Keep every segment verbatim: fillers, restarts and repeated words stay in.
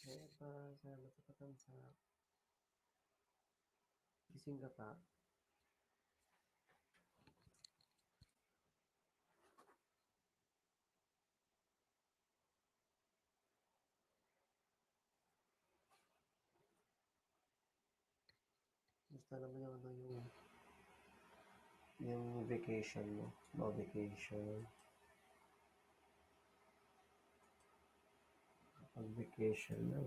Kaya pa sa matapatan sa gising ka pa. Basta naman yung ano, yung, yung vacation mo. No vacation. Pag vacation na.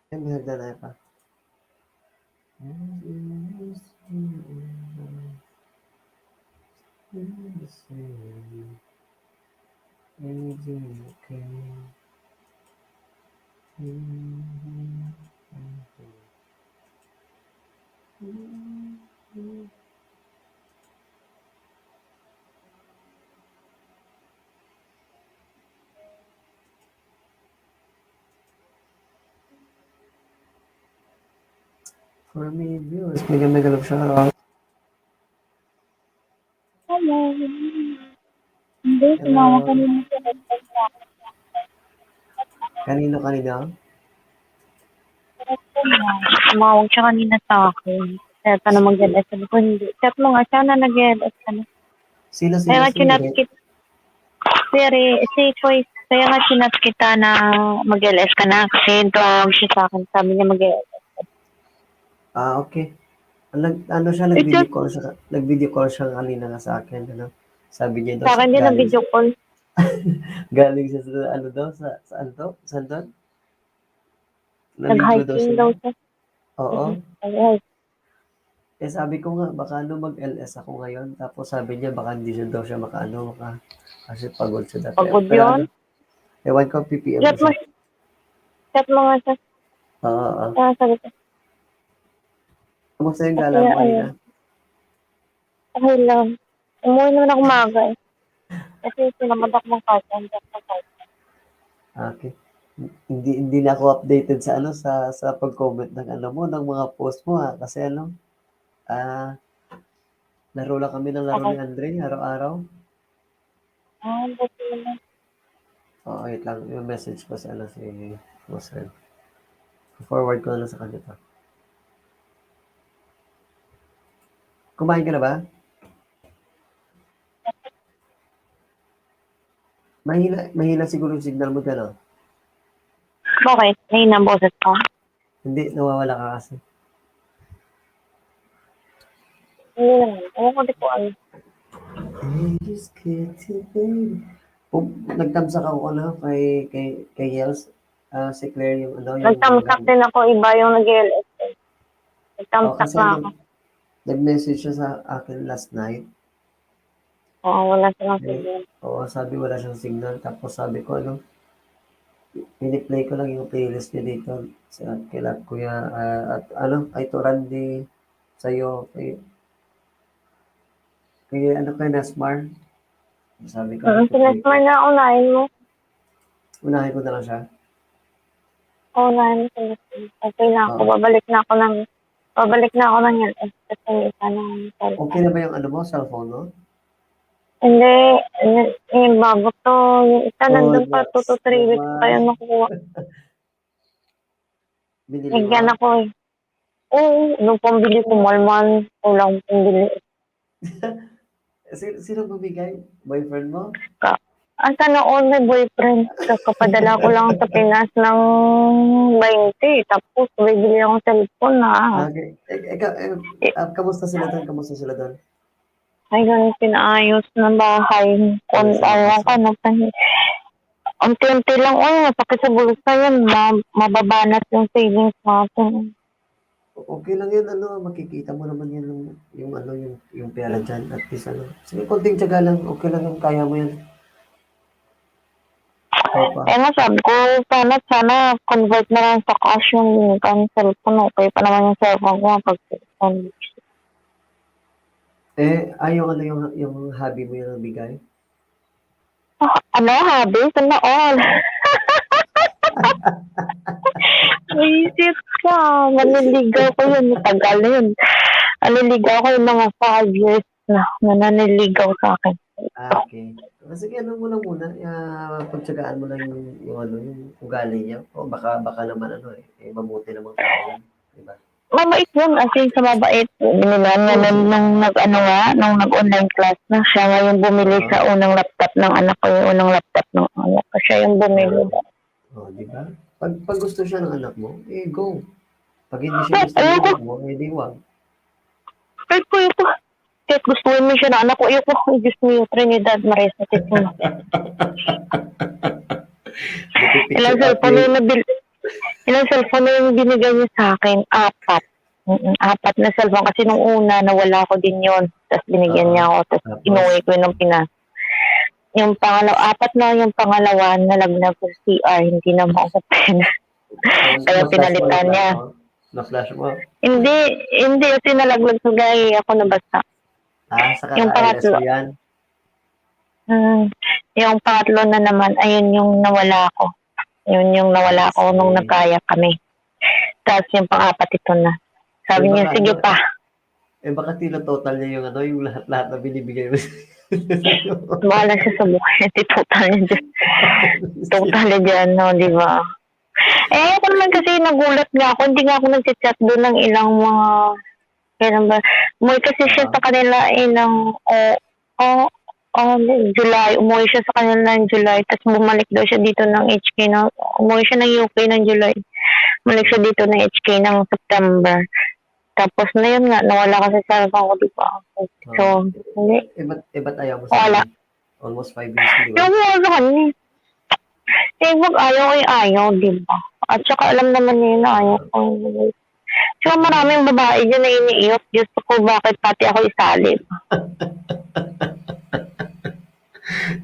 Em, hagdan na pa. For me, viewers, mega, mega love shout out. Hello. Hindi, Hello. Tumawag kanina sa Kanino, kanino? Tumawag siya kanina sa akin. Kaya pa naman mag-L S. Sabi ko, hindi. Chat mo nga, sana nag-L S ka na. Sino, sino, Kaya nga, sino, chinat Ray? kit-, Siri, si Choice. Kaya nga, chinat kita na mag-L S ka na. Kasi tumawag siya sa akin. Sabi niya mag-L S. Ah, okay. Nag-, ano siya, It's nag-video just call siya, nag-video call siya kanina nga sa akin, ano. Sabi niya daw Sa sa, akin din, galing nag-video call. Galing siya sa, ano daw, sa, saan to? Saan to? Naligo daw Nag-hiking siya. daw siya. Oo. Mhm. Ay, ay. Eh, sabi ko nga, baka ano, mag-L S ako ngayon. Tapos sabi niya, baka hindi siya daw siya makaano, maka-, kasi pagod siya dati. Pagod Pero yun? ano, ewan ko, P P M Chat mo siya. siya. Chat mo nga siya. Oo, oo. Ah, sabi ko. Kamusta yung Okay, gala mo kanina? ayun. Okay lang. Umuwi naman ako maaga eh. Kasi sinamad ako ng part-time, just ng part-time. Okay. Hindi, hindi na ako updated sa ano, sa, sa pag-comment ng ano mo, ng mga post mo, ha. Kasi ano, ah, laro lang kami ng laro Okay. ni Andre, araw-araw. Ah, buti naman. Oh, wait lang. Yung message ko sa, ano, si Boss Ren. Forward ko na lang sa kanya to. Kumain ka na ba? Mahina, mahina siguro yung signal mo dyan, oh. Bakit? Mahina ang boses ko? Hindi, nawawala ka kasi. Hindi naman. Ewan ko, di ko alam. Hey, just get it, baby. Kung nagtamsak ako, ano, kay, kay, kay Yels, ah, si Claire yung, ano, yung Nagtamsak din ako, iba yung nag-L S S. Oh, Nagtamsak kasi na nag, ako. Nag-message siya sa akin last night. Oo, wala silang Eh, signal. Oo, sabi wala siyang signal. Tapos sabi ko, ano, piniplay ko lang yung playlist niya dito. Sa kila Kuya, ah, at ano, kay to Randy, sa'yo, kay, kay ano, kay Nasmar. Sabi ko, Mm, si piniplay ko. Nasmar na unahin mo. Unahin ko na lang siya. Oo, unahin mo si Nasmar. Okay na ako. Oo. Babalik na ako ng, babalik na ako ng L S kasi may isa na ang cellphone. Okay na ba yung ano mo, cellphone mo? Hindi, hindi, eh, bago to. Yung isa Oh, nandun pa, two to that's three weeks pa naman. yun nakuha. Binili Bigyan mo? ako eh. Oo, nung pambili ko, malman. Walang pambili. Si, sino bumigay? Boyfriend mo? Ang sana all may boyfriend. Kakapadala ko lang sa Pinas ng twenty. Tapos, bibili akong cellphone na. Okay. Eh, ikaw, eh, ah, kamusta sila doon? Kamusta sila doon? Ay, ganun, pinaayos ng bahay. Kung Ayos ang ano bahay. ka, nagtani. Unti-unti lang, oy, masakit sa bulsa yan. Ma mababanat yung savings natin. Okay lang yan, ano, makikita mo naman yan, yung, yung ano, yung, yung pera dyan, at least, ano. Sige, konting tiyaga lang, okay lang yan, kaya mo yan. Ikaw pa. Eh, nga sabi ko, sana, sana convert na lang sa cash yung income cellphone. Okay pa naman yung cellphone ko pag cellphone. Eh, ay, yung ano, yung, yung hobby mo yung nagbigay? Ah, ano, hobby? Sana all. Visit ka. Manliligaw ko yun. Matagal na yun. Manliligaw ko yung mga five years na. Na nanliligaw sa akin. Ah, okay. Ah, sige, ano mo lang muna, ah, pagtsagaan mo lang yung, yung ano, yung ugali niya. O baka, baka naman ano eh, eh mabuti namang tao yan, di ba? Mabait yun, as in, sa mabait. Binulan nga Oo. nung, nung nag-ano nga, nung nag-online class na, siya nga yung bumili Oo. sa unang laptop ng anak ko, yung unang laptop ng anak ko. Siya yung bumili. Oh, di ba? Pag, pag gusto siya ng anak mo, eh, go. Pag hindi siya Ay, gusto ng ayoko. anak mo, eh, di wag. Kahit ko, ayoko. Kahit gustuhin mo siya ng anak ko, ayoko. Ay, Diyos mio, Trinidad, Maria Santísima. Napipicture Ilang up cellphone yun. yung nabil-, ilang cellphone na yung binigay niya sa akin? Apat. Mm, apat na cellphone kasi nung una, nawala ko din yun. Tapos binigyan Oo. niya ako. Tapos Tapos? Inuwi ko yung pina-, yung pangalawa, apat na yung pangalawa, nalaglag ko sa C R, hindi na ma-open. Tapos, Kaya na-flash mo, pinalitan niya. na-flash mo? Na-flash mo? Hindi, hindi, kasi nalaglag ko, gaya ako nabasa. Ah, sa Yung kaka-L S pangatlo. mo yan? Hmm, yung pangatlo na naman, ayun yung nawala ako. Yun yung nawala ako nung Okay. nagkaya kami. Tapos yung pang-apat, ito na. Sabi Eh, niya, baka "Sige ano, pa." Eh, baka tinototal niya yung ano, yung lahat-lahat na binibigay mo. Bahala siya sa buhay. Titotal niya dyan. Total niya dyan, no, di ba? Eh, ako naman kasi nagulat nga ako. Hindi nga ako nagchat-chat doon ng ilang mga, kailan ba? Umuwi kasi siya Ah. sa kanila ilang, oh, oh, oh, July. Umuwi siya sa kanila ng July. Tapos bumalik daw siya dito ng H K. Na, umuwi siya ng U K ng July. Bumalik siya dito ng H K ng September. Tapos na yun nga, nawala kasi sa cellphone ko, di ba? So, Ah. hindi. Eh, ba't, eh, ba't ayaw mo sa Wala. kanya? Almost five years, di ba? Yung wala sa kanya. Eh, wag ayaw ay ayaw, di ba? At saka alam naman niya yun na ayaw ko. So, maraming babae dyan na iniiyot. Diyos ko, bakit pati ako isali?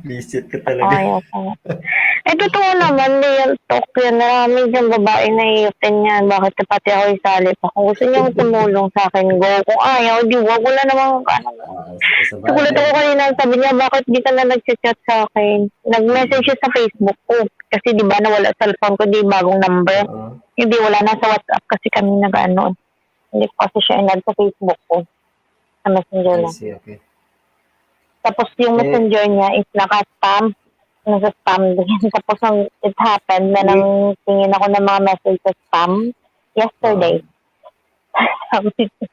Visit ka talaga. Ayaw ko. Eh, totoo naman, real talk yan. Marami dyan babae na iyutin niya. Bakit pati ako isali pa? Kung gusto niyo tumulong sa akin, go. Kung ayaw, di wag. Wala namang ano. Ah, sa, sa Nagulat ako bagay. Kanina, sabi niya, "Bakit di ka na nagchat-chat sa akin?" Nag-message siya sa Facebook ko. Kasi di ba nawala cellphone ko, di bagong number. Oo. Hindi, wala na sa WhatsApp kasi kami nag-ano. Hindi ko kasi siya in-add sa Facebook ko. Sa Messenger I lang. see, okay. Tapos yung Eh, Messenger niya is naka-spam. nasa spam din. Tapos ang, it happened na Wait. nang tingin ako ng mga message sa spam yesterday. Ah. Sabi ko,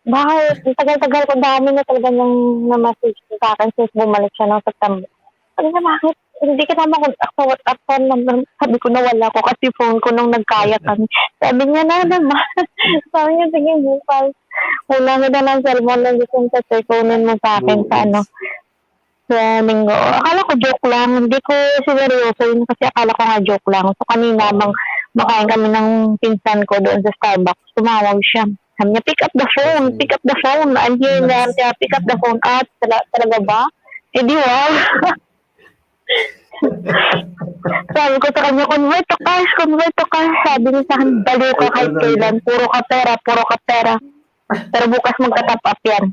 "Bakit? Ang tagal-tagal ko, dami na talaga niyang na-message sa akin since bumalik siya ng September." Sabi niya, "Bakit? Hindi ka naman kontak sa WhatsApp phone number." Sabi ko, "Nawala ko kasi phone ko nung nagkaya kami." Sabi niya, "Na naman." Sabi niya, "Sige, bukas. Kulang na lang cellphone lang gusto sa kunin mo sa akin sa ano, sa linggo." Akala ko joke lang. Hindi ko sineryoso yun kasi akala ko nga joke lang. So, kanina, Oo. bang makain kami ng pinsan ko doon sa Starbucks, tumawag siya. Sabi niya, "Pick up the phone, Yes, pick up the phone. I'm here na." Yes. Sabi niya, "Pick up the phone." "Ah, tala-, talaga ba?" Eh, di wow. Sabi ko sa kanya, "Convert to cash, convert to cash." Sabi niya sa akin, "Baliw ka kahit Ano? kailan. Puro ka pera, puro ka pera. Pero bukas magta-top up yan."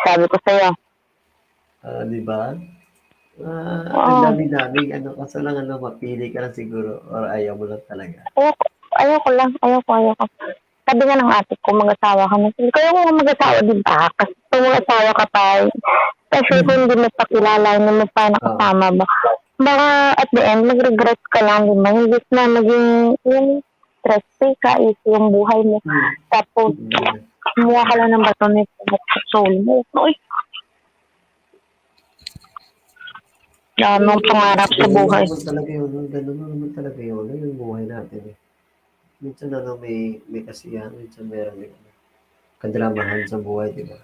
Sabi ko sa'yo. Ah, di ba? Ah, Oo. ang dami-daming ano, kaso lang ano, mapili ka lang siguro or ayaw mo lang talaga. Ayoko, ayoko lang, ayoko, ayoko. Sabi nga ng ate ko, "Mag-asawa ka na." Sabi ko, "Ayoko nga mag-asawa, di ba? Kasi kung mag-asawa ka pa, especially kung hindi mo pa kilala, hindi mo pa Oo. nakasama ba? Baka at the end, mag-regret ka lang, di ba? Imbis na maging, yung stress free ka, easy yung buhay mo. Hmm. Tapos, Hmm. kumuha ka lang ng bato ng soul mo." Uy! Dami ang pangarap sa Ganun buhay. naman talaga yun, ganun naman talaga yun, yung buhay natin eh. Minsan ano, may, may kasiyahan, minsan meron din ano, kadramahan sa buhay, di ba?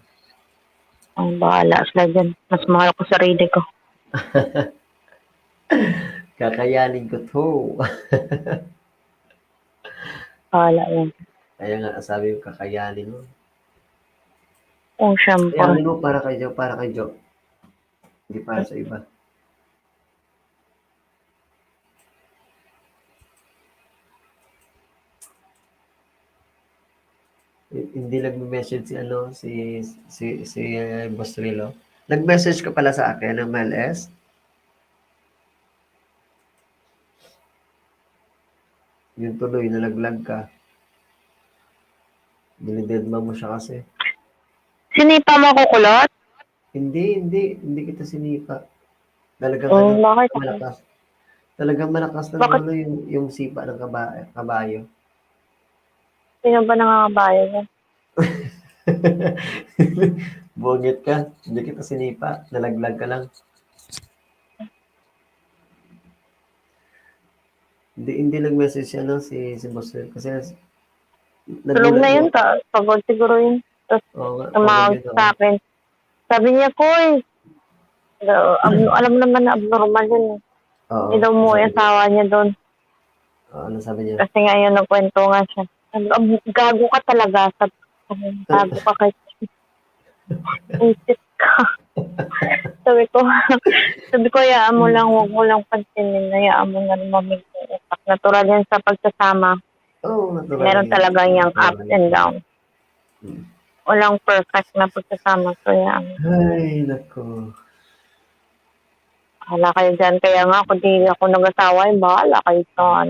Ang bahala sila dyan. Mas mahal ko sarili ko. Kakayanin ko to. Bahala yan. Kaya nga, sabi ko, kakayanin mo. Oh, syempre. Kakayanin mo para kay Jo, para kay Jo. Hindi para sa iba. Hi-, hindi nagme-message si ano, si, si, si, eh, Boss Rilo. Nag-message ka pala sa akin ng M L S? Yun tuloy, nalaglag ka. Dinidedma mo siya kasi. Sinipa mo ako, kulot? Hindi, hindi. Hindi kita sinipa. Talagang Oh, ano, bakit? malakas. Talagang malakas ng Bakit? ano, yung, yung sipa ng kaba-, kabayo. Sino ba nangangabayo niya? Bungit ka. Hindi kita sinipa. Nalaglag ka lang. Hindi, hindi nag-message siya, no, si, si Boss Will. Kasi s-, Tulog na nagulat yun, ako. ta-, pagod siguro yun. Tas Oo nga, tumawag pagod yun, sa oo. akin. Sabi niya, "Koy," uh, ab-, Mm. alam naman na abnormal yun eh. Oo, Hindi daw umuwi sabi niya. asawa niya doon. Oo, ano sabi niya? Kasi nga yun, nagkwento nga siya. Sabi ko, "Ab-, gago ka talaga." Sabi ko, "Gago ka kay isip ka." Sabi ko, sabi ko, "Hayaan mo lang, wag mo lang pansinin. Hayaan mo na lumamig yung utak. Natural yan sa pagsasama." Oo, natural Meron yan. talaga niyang Natural ups yan. and downs. Hmm. Walang perfect na pagsasama. So, yan. Ay, nako. Bahala kayo dyan. Kaya nga, kung di ako nag-asawa, eh, bahala kayo dyan.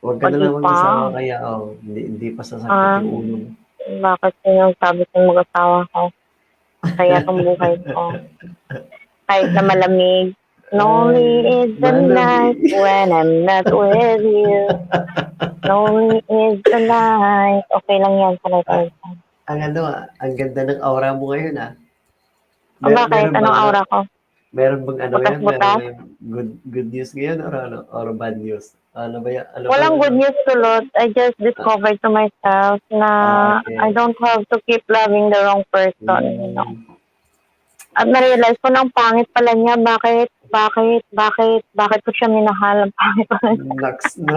Huwag ka na Pag lang ipa. mag-asawa kaya, oh, hindi, hindi pa sasakit Ah, yung ulo mo. Bakit yun ang sabi kong mag-asawa ko? Kaya itong buhay ko. Kahit na malamig. Lonely Ay, is the malamig. night when I'm not with you. Lonely is the night. Okay lang yan, sanay tayo dyan. Ang ano, ah, ang ganda ng aura mo ngayon, ah. O, Mer-, bakit? meron Anong bang, ah, aura ko? meron bang ano ngayon? Meron Butas-butas? bang good, good news ngayon or ano? Or bad news? Ano ba yan? Ano Walang bang good ano? news, kulot. I just Ah. discovered to myself na Ah, okay. I don't have to keep loving the wrong person, you know. Mm. At na-realize ko na ang pangit pala niya. Bakit? Bakit? Bakit? Bakit ko siya minahal? Ang pangit pala niya. Naks na.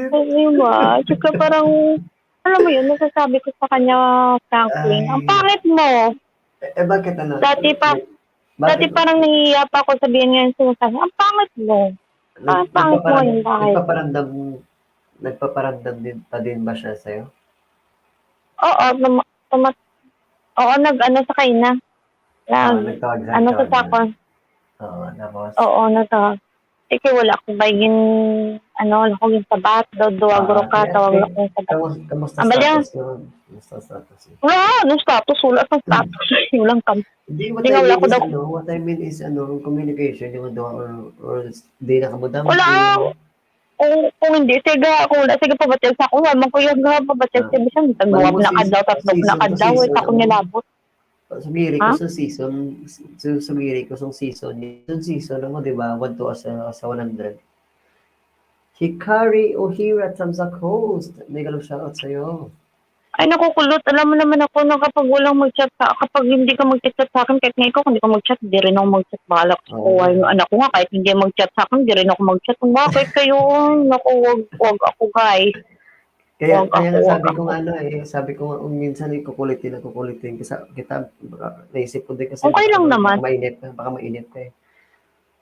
Di ba? Tsaka parang, alam mo yun, nasasabi ko sa kanya, Franklin, "Ang Ay. pangit mo." Eh, eh, bakit ano? Dati pa, Bakit? dati parang nahihiya pa ako sabihin ngayon sa kanya, "Ang pangit mo." Nag-, Ah, pangit mo nagpaparam-, yun, bakit? nagpaparamdam, nagpaparamdam din, pa din ba siya sa'yo? Oo, tuma-, tuma-, oo, nag-ano sa kaina. Ah, Nag-, nagtawag sa ano sa tawag na. sakon. Oo, tapos? Oo, nagtawag. Eh, kay wala ko ba gin-, ano, wala ko ginsabat, daw duwa guro ka, tawag lang ko ginsabat. Kamus-, kamusta status yun? Kamusta status yun? Wala, ano status? Wala sa status. Walang kam-, hindi, what I mean is, ano, what I mean is, ano, ang communication, yung duha or, or di na kamo damo. Wala. Kung, kung hindi, sige, kung wala, sige, pabatyag sa ako, wala man ko yung, ah, pabatyag sa bisan, tagbuwag na kadlaw, tatlo na kadlaw, eh, ako nilabot. Sugiri ko sa season, su-, sugiri ko sa season, yung season mo, di ba, one to sa, sa one hundred. Hikari Ohira, thumbs up host. May galong shoutout sa'yo. Ay, naku, Kulot, alam mo naman ako na kapag walang mag-chat sa, kapag hindi ka mag-chat sa akin, kahit nga ikaw, kung hindi ka mag-chat, di rin ako mag-chat. Bahala ka sa kuwan yung anak ko nga, kahit hindi mag-chat sa akin, di rin ako mag-chat. Kung bakit kayo, naku, wag, wag ako, guys. Kaya, kaya nga sabi ko nga, ano, eh, sabi ko nga, kung minsan ikukulitin, ikukulitin kita, kita, baka naisip ko din kasi okay lang naman. Baka mainit ka, baka mainit ka eh.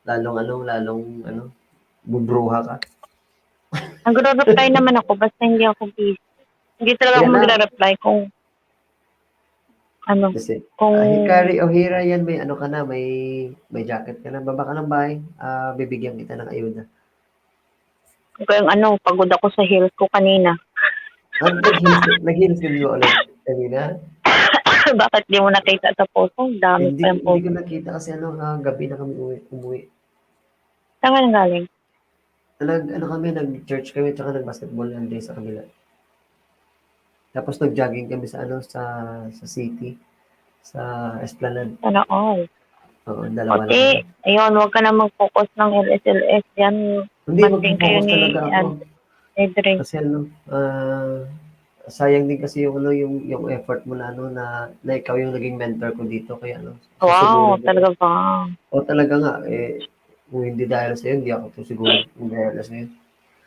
Lalong, ano, lalong, ano, bubruha ka. Nagre-reply naman ako, basta hindi ako busy. Hindi talaga ako magre-reply kung, ano, kung Hikari Ohira yan, may ano ka na, may, may jacket ka na, baba ka ng bahay, ah, bibigyan kita ng ayuda. Kaya ano, pagod ako sa heels ko kanina. Ah, nag-heels, nag-heels din mo ulit kanina? Bakit di mo nakita sa post ko? Ang dami pa yung post. Hindi, hindi ko nakita kasi ano, ah, gabi na kami uwi, umuwi. Saan ka nang galing? Nag, ano kami, nag-church kami, tsaka nag-basketball lang din sa kabila. Tapos nag-jogging kami sa, ano, sa, sa city, sa Esplanade. Sana all. Oo, dalawa lang kami. Ayun, huwag ka na mag-focus ng L S L S dyan. Hindi, mag-focus talaga ako. Kasi ano, ah, sayang din kasi yung, ano, yung, yung effort mo na, ano, na, na ikaw yung naging mentor ko dito. Kaya, ano, wow, talaga ba? O, talaga nga, eh, kung hindi dahil sa'yo, hindi ako to siguro, hindi dahil sa'yo.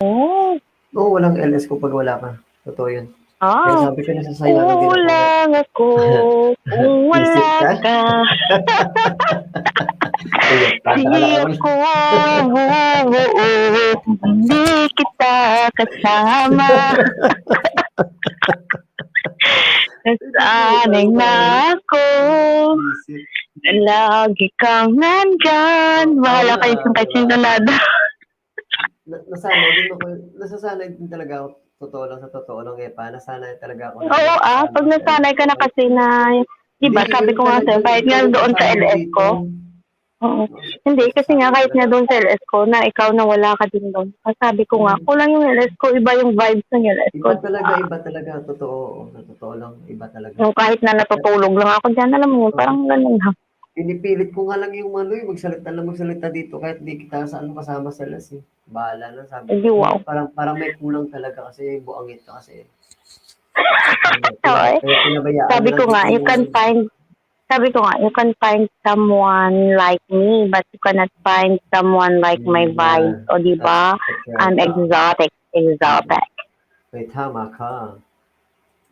Oh. Oo, walang L S ko pag wala ka. Totoo yun. Ah. Kaya sabi ko, nasasayang din ako. Kulang ako kung wala ka. Hindi ako bubuo kung hindi kita kasama. Nasanay na ako. Lagi kang nandyan. Bahala kayo sa kachingalada. Na-, nasanay din ako, nasasanay din talaga ako, totoo lang, sa totoo lang, eh, pa, nasanay talaga ako na. Oo, ah, pag nasanay ka na kasi na, di ba, sabi ko nga sa'yo, kahit nga doon sa L S ko. Oo. Hindi, kasi nga kahit nga doon sa L S ko, na ikaw na wala ka din doon. Ang sabi ko nga, kulang yung L S ko, iba yung vibes ng L S ko. Iba talaga, iba talaga, totoo, oo, sa totoo lang, iba talaga. Yung kahit na natutulog lang ako dyan, alam mo yun, parang ganun ha. Pinipilit ko nga lang yung ano, eh, magsalita lang magsalita dito kahit di kita sa ano kasama sa las, eh. Bahala na, sabi ko. Hindi, wow. Parang, parang may kulang talaga kasi buangit ka kasi, eh. Oo, eh. Kaya pinabayaan lang kita. Sabi ko nga, you can find, sabi ko nga, you can find someone like me, but you cannot find someone like my vibes. O, di ba? I'm exotic, exotic. May tama ka.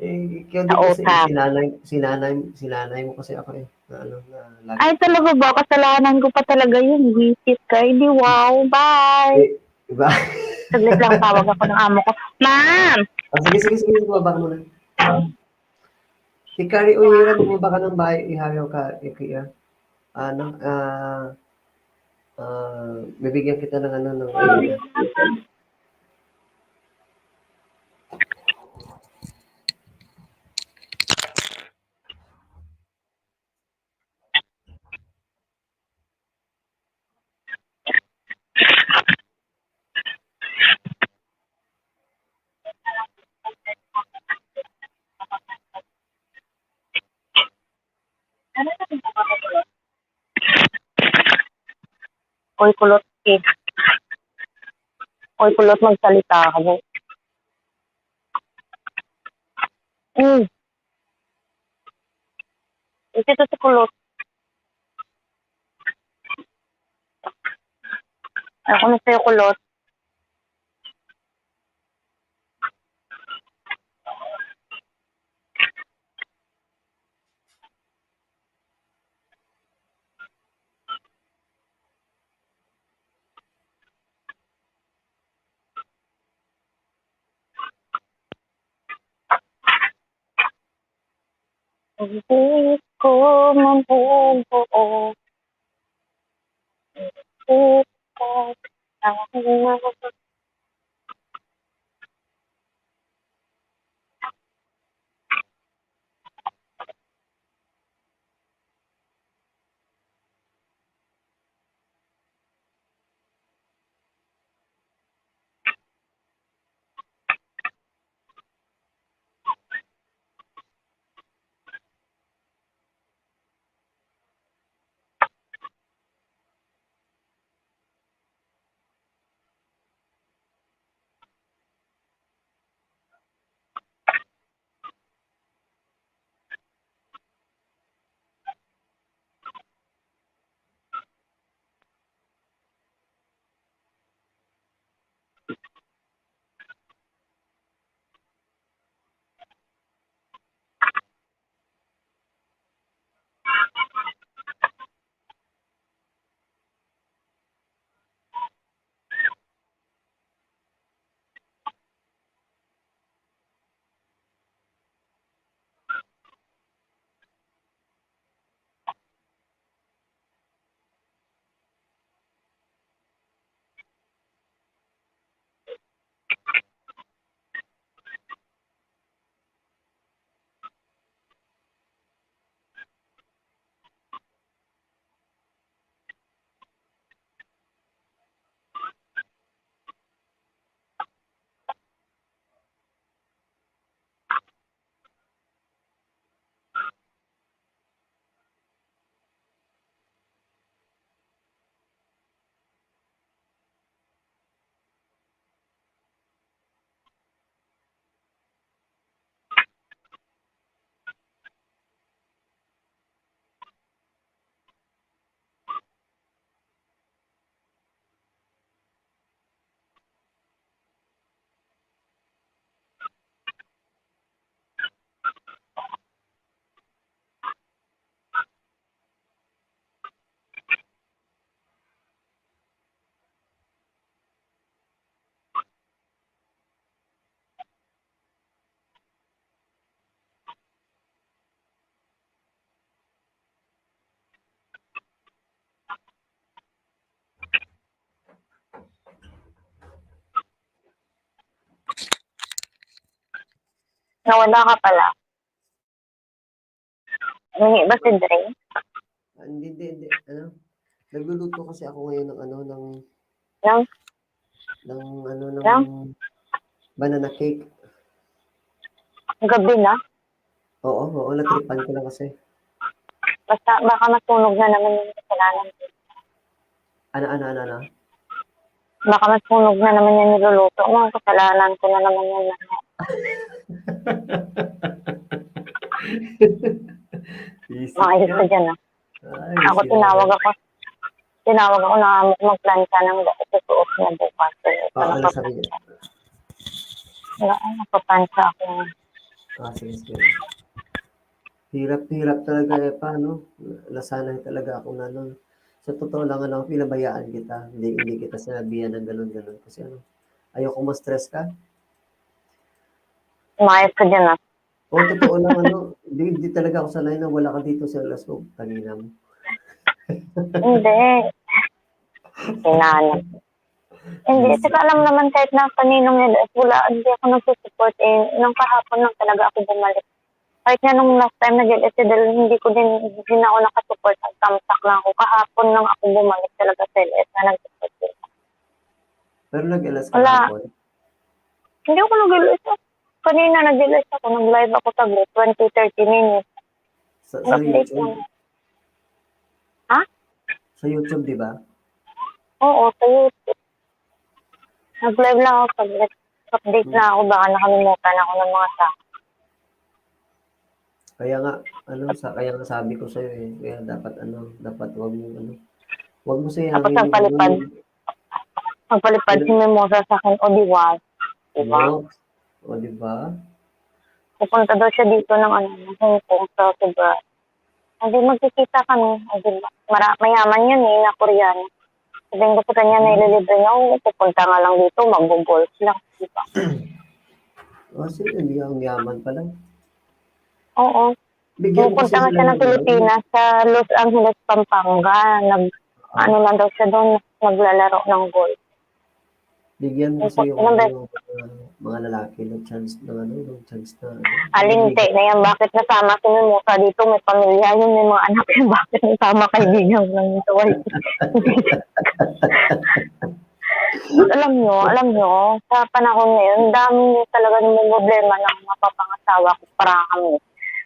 Eh, kaya di kasi, si nanay, si nanay, si nanay mo kasi ako eh, na ano, na lagi. Ay, talaga ba? Kasalanan ko pa talaga yun. Visit ka. Hindi, wow. Bye. Eh, diba? Saglit lang, tawag ako ng amo ko. Ma'am! Ah, sige, sige, sige, bumaba ka muna. Hikari Ohira, bumaba ka ng bahay, ihayaw ka, Ikia. Ano, ah, ah, bibigyan kita ng ano, ng idea. Oy, kulot, eh. Oy, kulot, magsalita ka mo. Mm. Ito to si kulot. Ako na sa'yo, kulot. Ang buhok ko mabuo. Ang buhok ko mabuo. Nawala ka pala. Nanghingi ba si Dre? Ah, hindi, hindi, hindi. Ano? Nagluluto kasi ako ngayon ng ano, ng, Ng ng ano, ng Ng? banana cake. Gabi na? Oo, oo, natripan ko lang kasi. Basta baka masunog na naman yung kasalanan ko. Ano, ano, ano, ano? Baka masunog na naman yung niluluto mo. Kasalanan ko na naman yung lahat. Isip Maayos ka. ka dyan, ah. Ay, Ako, sila. tinawag ako. Tinawag ako na amo ko magplancha ng da-, susuot na bukas. Eh, Ah, ano magpaplancha. sabi niya? Wala, ay, magpaplancha ako. Ah, sige, sige. Hirap, hirap talaga eh pa, no? Nasanay talaga ako na nun. Sa totoo lang, ano, pinabayaan kita. Hindi, hindi kita sinabihan ng ganun-ganun. Kasi ano, ayoko ma-stress ka. Maayos ka dyan, ah. O, totoo lang, ano, hindi, hindi talaga ako sanay na wala ka dito sa L S ko. Tangina mo. Hindi. Sinanay. Hindi, Yes. Saka alam naman kahit na kaninong L S, wala, hindi ako nagsusupport eh. Nung kahapon lang talaga ako bumalik. Kahit nga nung last time nag-L S si Del, hindi ko din, hindi na ako nakasupport. Nagtamsak lang ako. Kahapon lang ako bumalik talaga sa L S na nag-support. Pero nag-L S Wala. kahapon? Hindi ako nag-L S. Kanina nag-L S ako. Nag-live ako sa group, twenty, thirty minutes. Sa, sa Update YouTube? lang. Ha? Sa YouTube, di ba? Oo, sa YouTube. Nag-live lang ako. Pag update na ako, baka nakalimutan ako ng mga sa. Kaya nga, ano, sa, kaya nga sabi ko sa'yo eh, kaya dapat, ano, dapat wag mo, ano, wag mo sayangin Tapos yung, nagpalipad. ano, Nagpalipad si Mimosa sa akin, o di ba? Di ba? No? O, di ba? Pupunta daw siya dito ng ano, Hong Kong sa Cebu. Hindi, magkikita kami. O, di ba? Mara-, mayaman yun eh, na Koreano. Sabihin ko sa kanya, naililibre niya, "Oo, pupunta nga lang dito, maggo-golf lang." Di ba? O, sige, hindi ang yaman pala. Oo. Bigyan mo Pupunta kasi nga siya sila ng Pilipinas, sa Los Angeles, Pampanga. Nag, Ah. Ano lang daw siya doon, naglalaro ng golf. Bigyan mo Opo, kasi yung, ilang ano, beses? yung mga, mga lalaki ng chance na, ano, yung chance na, ano, Alinti na yan. Bakit nasama si Mimosa dito? May pamilya yun, may mga anak yun. Bakit nasama kaibigan lang ito? Ay. Alam nyo, alam nyo, sa panahon ngayon, dami talaga namumroblema ng mga papangasawa ko para kami.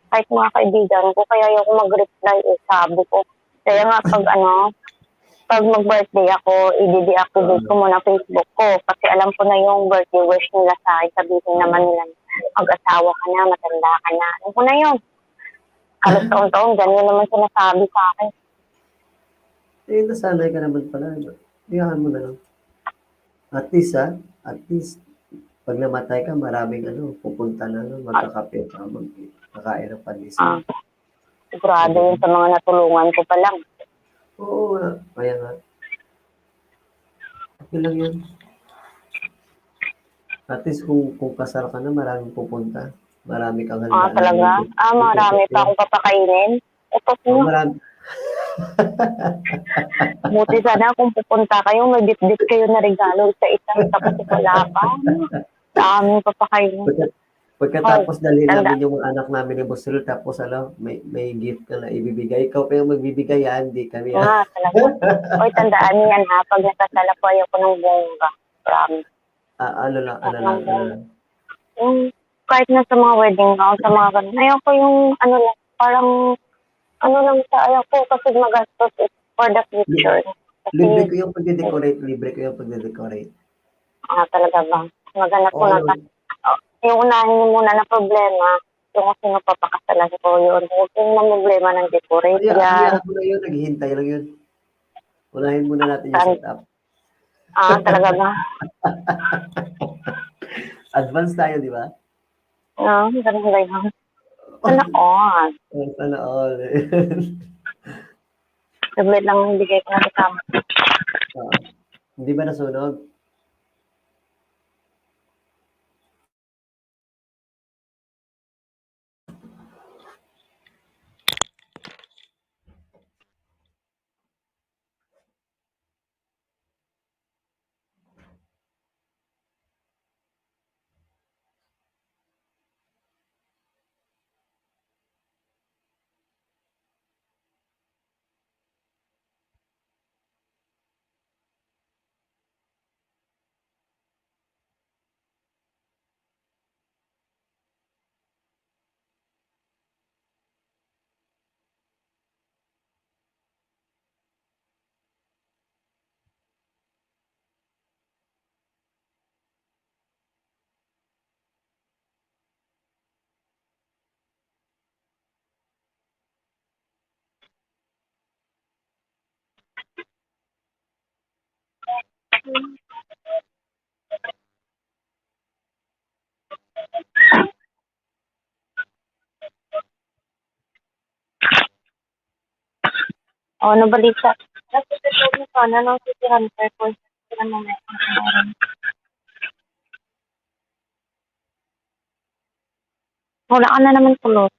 Kahit mga kaibigan ko, kaya ayaw ko mag-reply eh, sabi ko. Kaya nga pag ano, pag mag-birthday ako, i-deactivate ko muna Facebook ko kasi alam ko na yung birthday wish nila sa akin. Sabihin naman nila, "Mag-asawa ka na, matanda ka na." Ano ko na yun? Halos taon-taon, ganyan naman sinasabi sa akin. Eh, nasanay ka naman pala, ano? Hayaan mo na lang. At least, ah, at least, pag namatay ka, maraming ano, pupunta na, ano, magkakape ka, magkakain ng pandesal. Ah, sigurado yun sa mga natulungan ko pa lang. Oo nga, kaya nga. Okay lang yun. At least kung, kung kasal ka na, maraming pupunta. Marami kang Ah, handaan. talaga? May Ah, marami pa akong papakainin. Utot Oh, nyo. marami. Buti sana kung pupunta kayo, may bitbit kayo na regalo sa isa, tapos wala pa. Dami papakainin. Pagka, pagkatapos dalhin Tanda- namin yung mga anak namin ni Boss Rul, tapos ano, may, may gift ka na ibibigay. Ikaw pa yung magbibigay, ha? Hindi kami, ha? Ah, talaga. Oy, tandaan niyo yan ha, pag nakasal ako, ayoko ng bongga. Promise. Ah, ano lang, ano lang, ano lang. Yung kahit na sa mga wedding gown, sa mga ganun, ayoko yung ano lang, parang ano lang siya, ayoko kasi magastos eh, for the future. Kasi, Libre ko yung pagde-decorate, libre ko yung pagde-decorate. Ah, talaga ba? Maghanap ko Oo, na yun. ta-, oh, yung unahin niyo muna na problema, yung kung sino papakasalan ko yun. Huwag kayong mamroblema ng decorate Kaya, yan. Kaya ako na yun, naghihintay lang yun. Unahin muna natin yung Saan? Setup. Ah, talaga ba? Advance tayo, di ba? Ah, ganun ba yun? Sana all. Oh, sana all. Saglit lang, bigay ko na sa kama. Ah, hindi ba nasunog? O, ano balita? Nasa sa mo sana ng City Hunter ko. Sila mo may Wala ka na naman kulot.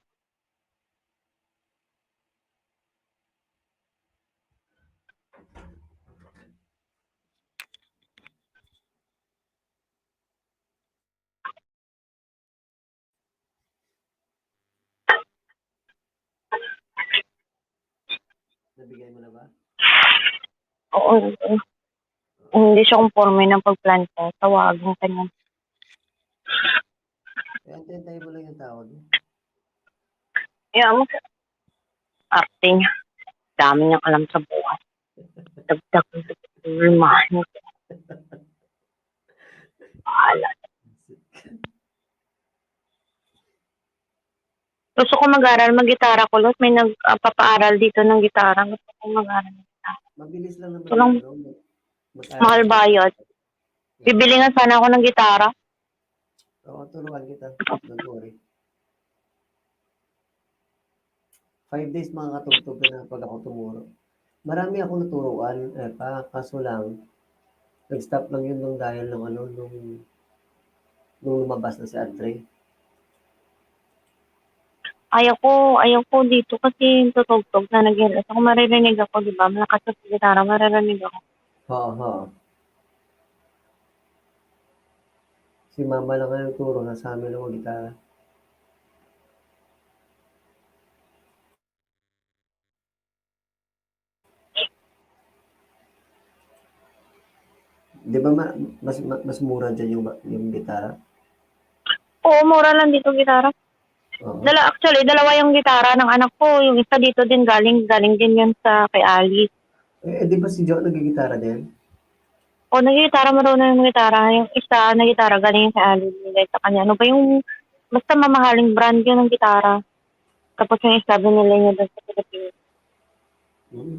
Nabigay mo na ba? Oo, oo. Hindi siya conforme ng pagplanta. Tawagan ka niya. Eh, antay-antay mo lang yung tawag mo. Kaya mo sa arte niya. Dami niyang alam sa buhay. Dagdag ng problemahin ko. Bahala. Gusto ko mag-aral mag-gitara, kulot. May nagpapaaral dito ng gitara. Gusto ko mag-aral. Mabilis lang naman Walang yung ano, mag- Mahal bayad. Bibili nga sana ako ng gitara. Oo, turuan kita. Don't worry. Five days makakatugtog ka na pag ako tumuro. Marami akong naturuan, eh, pa, kaso lang, nag-stop lang yun nung dahil nung ano, nung, nung lumabas na si Andre. Ayaw ko, ayaw ko dito kasi tutugtog na nag-L S ako. Maririnig ako, di ba? Malakas sa gitara, maririnig ako. Oo, oo. Si mama lang ang nagturo na sa amin ng gitara. Di ba ma- mas ma- mas mura dyan yung ba- yung gitara? Oo, mura lang dito gitara. Oo. Dala, actually, dalawa yung gitara ng anak ko. Yung isa dito din galing, galing din yun sa kay Ali. Eh, eh, di ba si Jo nagigitara din? O, nagigitara, marunong yung gitara. Yung isa na gitara, galing yung kay Ali, binigay sa kanya. Ano ba yung, basta mamahaling brand yun ng gitara. Tapos yung isa, binili niya doon sa Pilipinas. Mm.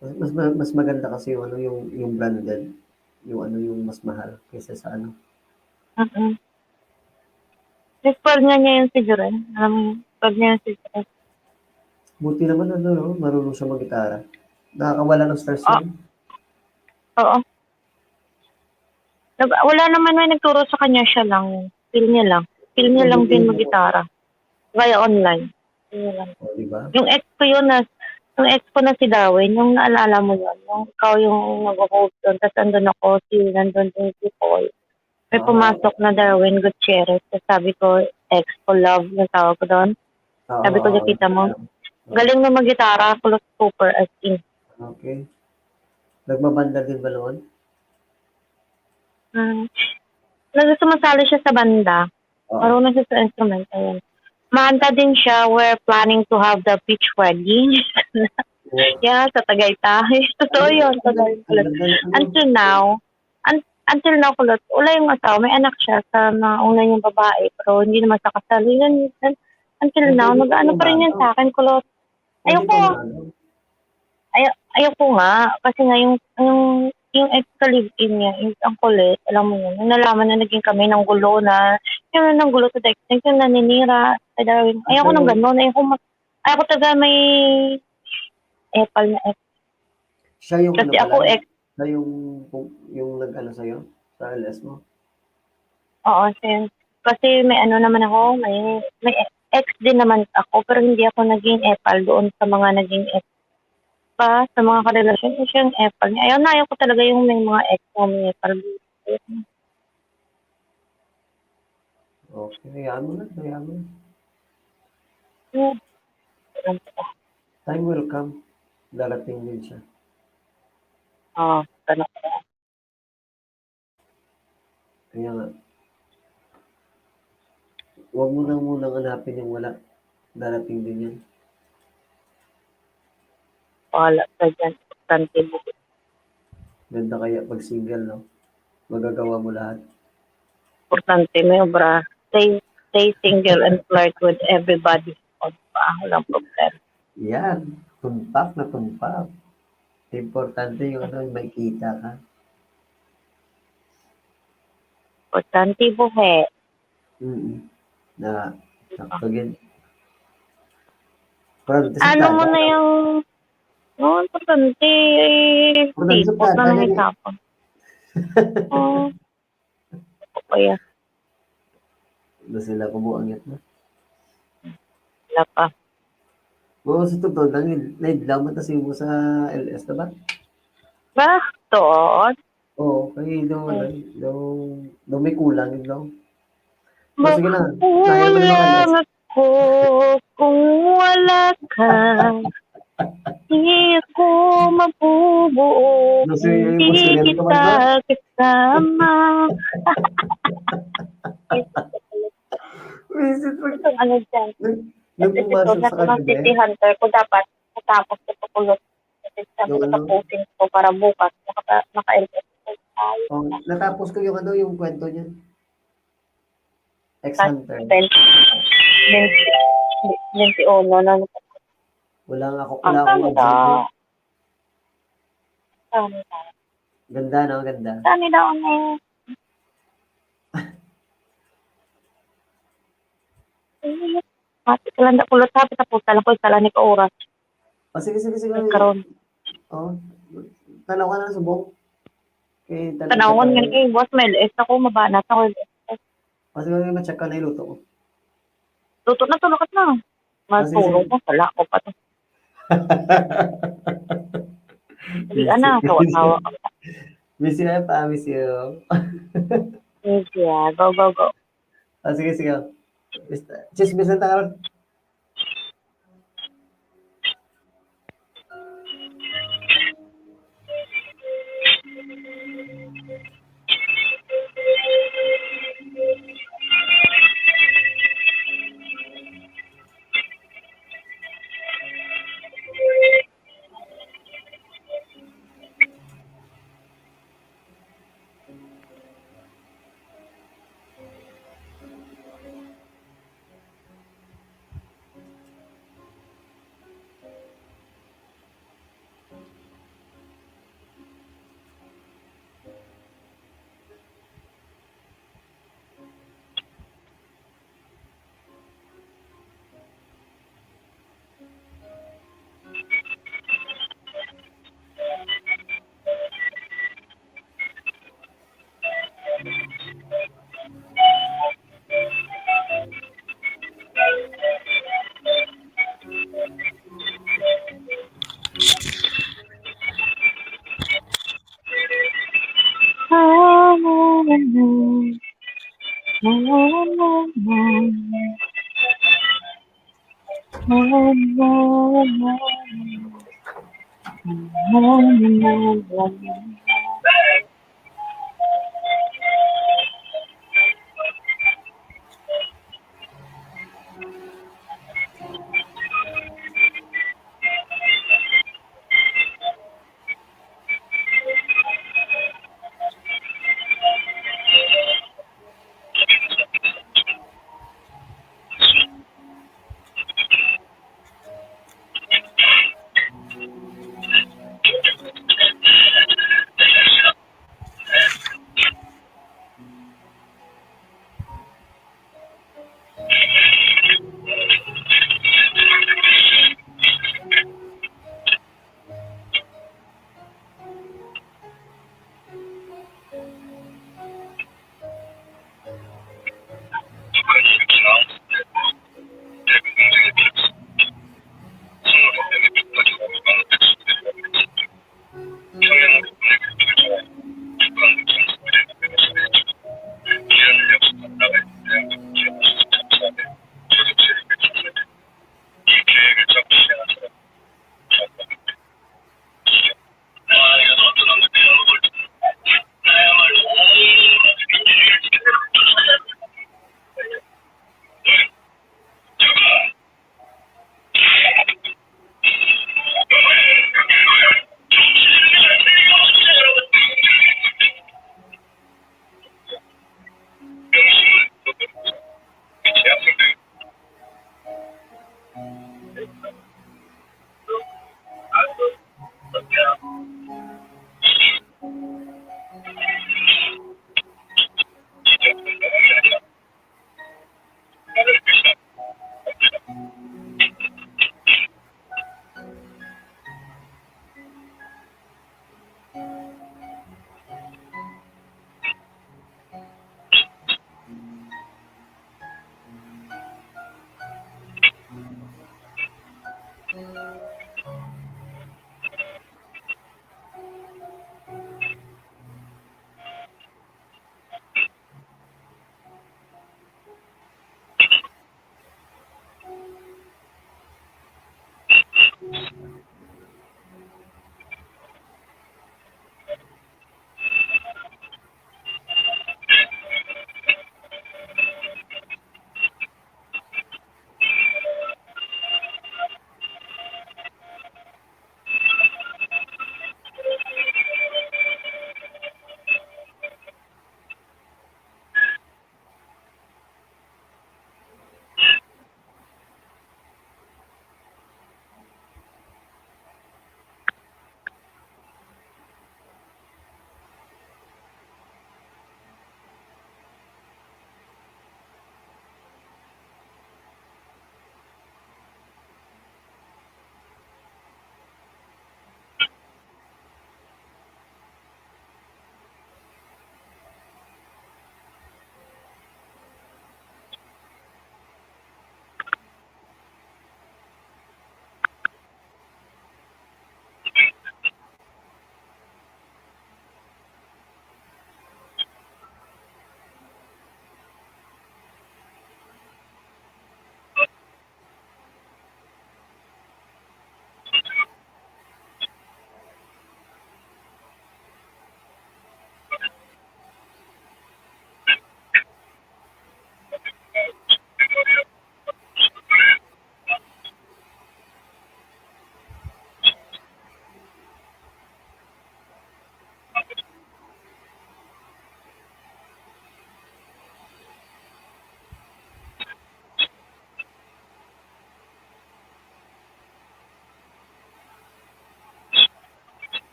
Mas, mas, ma- mas maganda kasi yung ano yung yung branded, yung ano yung mas mahal kaysa sa ano. Mm-mm. Spoiled nga niya yung si Jaren. Alam mo yun? Spoiled niya yung si Jaren. Buti naman ano no, marunong siya maggitara. Nakakawala ng stress Ah. yun. Oo. Nag- wala naman may nagturo sa kanya, siya lang. Feel niya lang. Feel niya lang din maggitara. Via online. Feel niya lang. O, di ba? Yung ex ko yun na, yung ex ko na si Darwin, yung naalala mo yun, yung ikaw yung nag-host doon, tapos andun ako, si, nandun din si Paul. May Oo. pumasok na Darwin Gutierrez, tapos sabi ko, ex ko, love, yung tawag ko doon. Oo, Sabi ko, oo. "Nakita mo? Galing na maggitara, kulot super as in." Okay. Nagmabanda din ba noon? Hmm. Nag-, sumasali siya sa banda. Oo. Marunong siya sa instrument. Ayun. Manta din siya, "We're planning to have the beach wedding." Wow. Yeah, sa Tagaytay. Totoo yun, sa Tagaytay. Ang ganda ng ano. Until now, un- until now, kulot, wala yung asawa. May anak siya sa nauna niyang babae, pero hindi naman sa kasal. Yun, yun, until Hindi now, mo nag-ano pa rin yun ano? Sa akin, kulot. Hindi Ayoko. pa maano. Ay, ayoko nga. Kasi nga, yung, yung, yung ex ka-live-in niya, yung ang kulit, alam mo yun, nung nalaman na naging kami, nanggulo na, yung nanggulo to the extent, yung naninira, kay Darwin. Ayoko Ano? Nang ganun. Ayoko, ma- ayoko talaga may epal na ex. Siya yung Kasi ano ako, pala, ex, siya yung, yung nag-ano sa'yo, sa L S mo? Oo, sir. Kasi may ano naman ako, may, may ex din naman ako, pero hindi ako naging epal doon sa mga naging ex pa, sa mga karelasyon ko, siya yung epal niya. Ayaw na, ayaw ko talaga yung may mga ex na may epal. Okay, hayaan mo na, hayaan mo na. Yeah. Time will come. Darating din siya. Oh, ganun. Kaya nga, huwag mo nang munang hanapin yung wala. Darating din yan. Wala ka dyan. Importante mo. Ganda kaya pag single, no? Magagawa mo lahat. Importante may obra. Stay, stay single and flirt with everybody. O, di ba? Walang problema. Yan. Tumpak na tumpak. Importante yung ano, may kita ka. Importante buhi. Mm. Na, sakto yun. Pero sa Ano mo Tagalog, na yung, Importante, eh, Importante sa sipot na plata, lang gani. Hapon. Oh. Ako pa yan. Na sila ko mo angyat na. Wala pa. Oo, sa totoo lang, naid-, naidlaw man ta sa imo sa L S, diba? Ba? Tuod? Oo, kay daw, Hmm. Daw, daw may kulang yun daw. Pero Ba-, sige na, kaya mo na kulang makalas. Ako kung wala ka. Di ako mabubuo Gusto niyo kung yung di gusto niya kita naman, no? Kasama. Visit pag Itong ano dyan, nag-, nag-, episode pumasok na sa to ng kagabi? City Hunter ko dapat natapos ko to kulot. Kasi sabi Yung ko, ano? Tapusin ko para bukas, makapa-, maka-L S ko tayo. Oh, natapos ko yung ano, yung kwento niya. Ex Hunter. Twenty, twenty, twenty-one na. Wala nga ako, Ang wala akong ganda. Agenda. Ang ganda. Ganda, no? Ganda. Saan nila ang, eh? Eh, mati ka lang, kulot, hapit na po, talang ko, isa lang ni ka oras. Oh, sige, sige, sige. Ay, karon. Oh, tanaw ka na subong. Kay tanaw Tanawon ka nga pa. Eh, boss, may L S ako, mabanat ako, L S. Oh, sige, ma-check ka na yung luto ko. Luto na to, lakas na. Ah, sige, Magtulog sige. Mo, sala ko pa to. Hindi, Miss ana, you. Tawa-tawa ka. Miss you, pa, miss you. Miss you, go, go, go. Ah, sige, sige. Basta, chismis lang ta karon.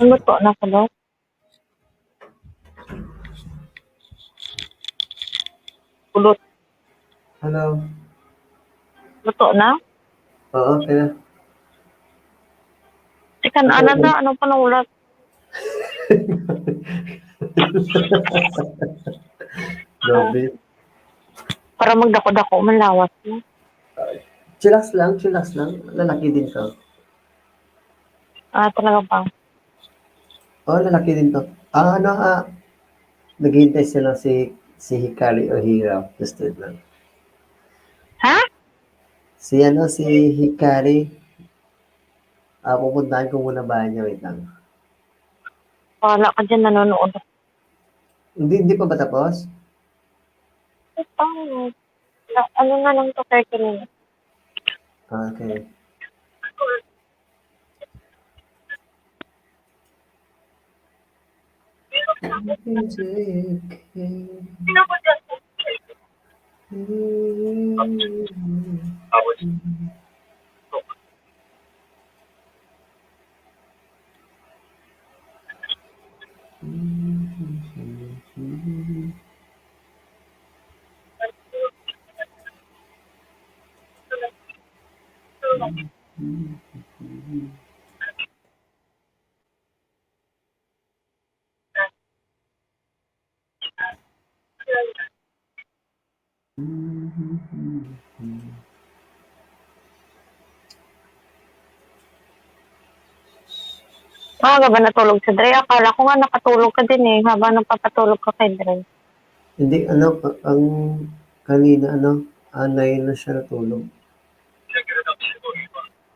Luto na, kulot. Kulot. Hello. Luto na? Oo, kaya. Chicken, ano to? Ano pa nang ulat? Grabe. Para magdako-dako, malawas na. Chillax lang, chillax lang. Lalaki din ka. Ah, talaga ba? Oh, lalaki din to. Ah, ano, ah, naghihintay sila si, si Hikari o Hira. Tested lang. Ha? Si ano, si Hikari. Ah, pupuntahan ko muna bahay niya. Wait lang. Wala ka dyan, nanonood. Hindi, hindi pa ba tapos? Ito, na, ano na lang to, thirty minutes. Okay. Maaga ba natulog si Dre? Akala ko nga nakatulog ka din eh, habang nagpapatulog ka kay Dre. Hindi, ano, ang kanina, ano, anay na siya natulog.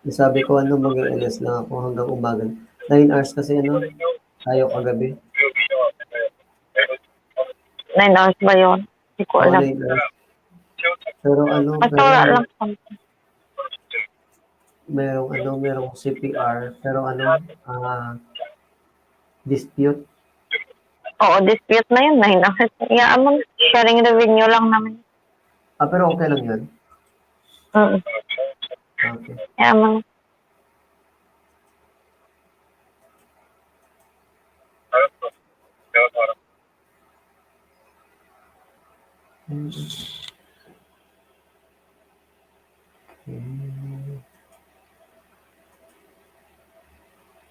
Sabi ko, ano, mag-L S lang ako hanggang umaga. Nine hours kasi, ano, tayo kagabi. Nine hours ba yun? Hindi ko Oo, alam. nine hours. Pero ano, Basta pero wala lang. Merong ano, merong C P R, pero ano, ah, dispute. Oo, dispute na yun. Nine hours. Iyaan mo na. Sharing revenue lang naman. Ah, pero okay lang yun? Mm. Okay. Iyaan mo na. Mm. Okay.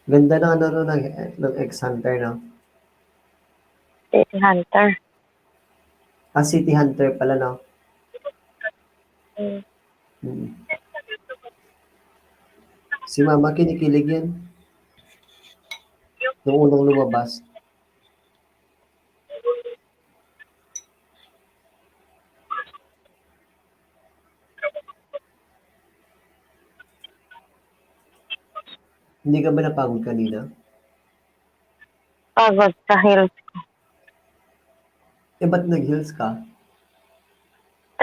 Ganda ng ano, no, ng, ng X Hunter, no? City Hunter. Ah, City Hunter pala, no? Mm. Mm. Si Mama kinikilig yan. Nung unang lumabas. Hindi ka ba napagod kanina? Pagod sa heels ko. Eh, ba't nag-heels ka?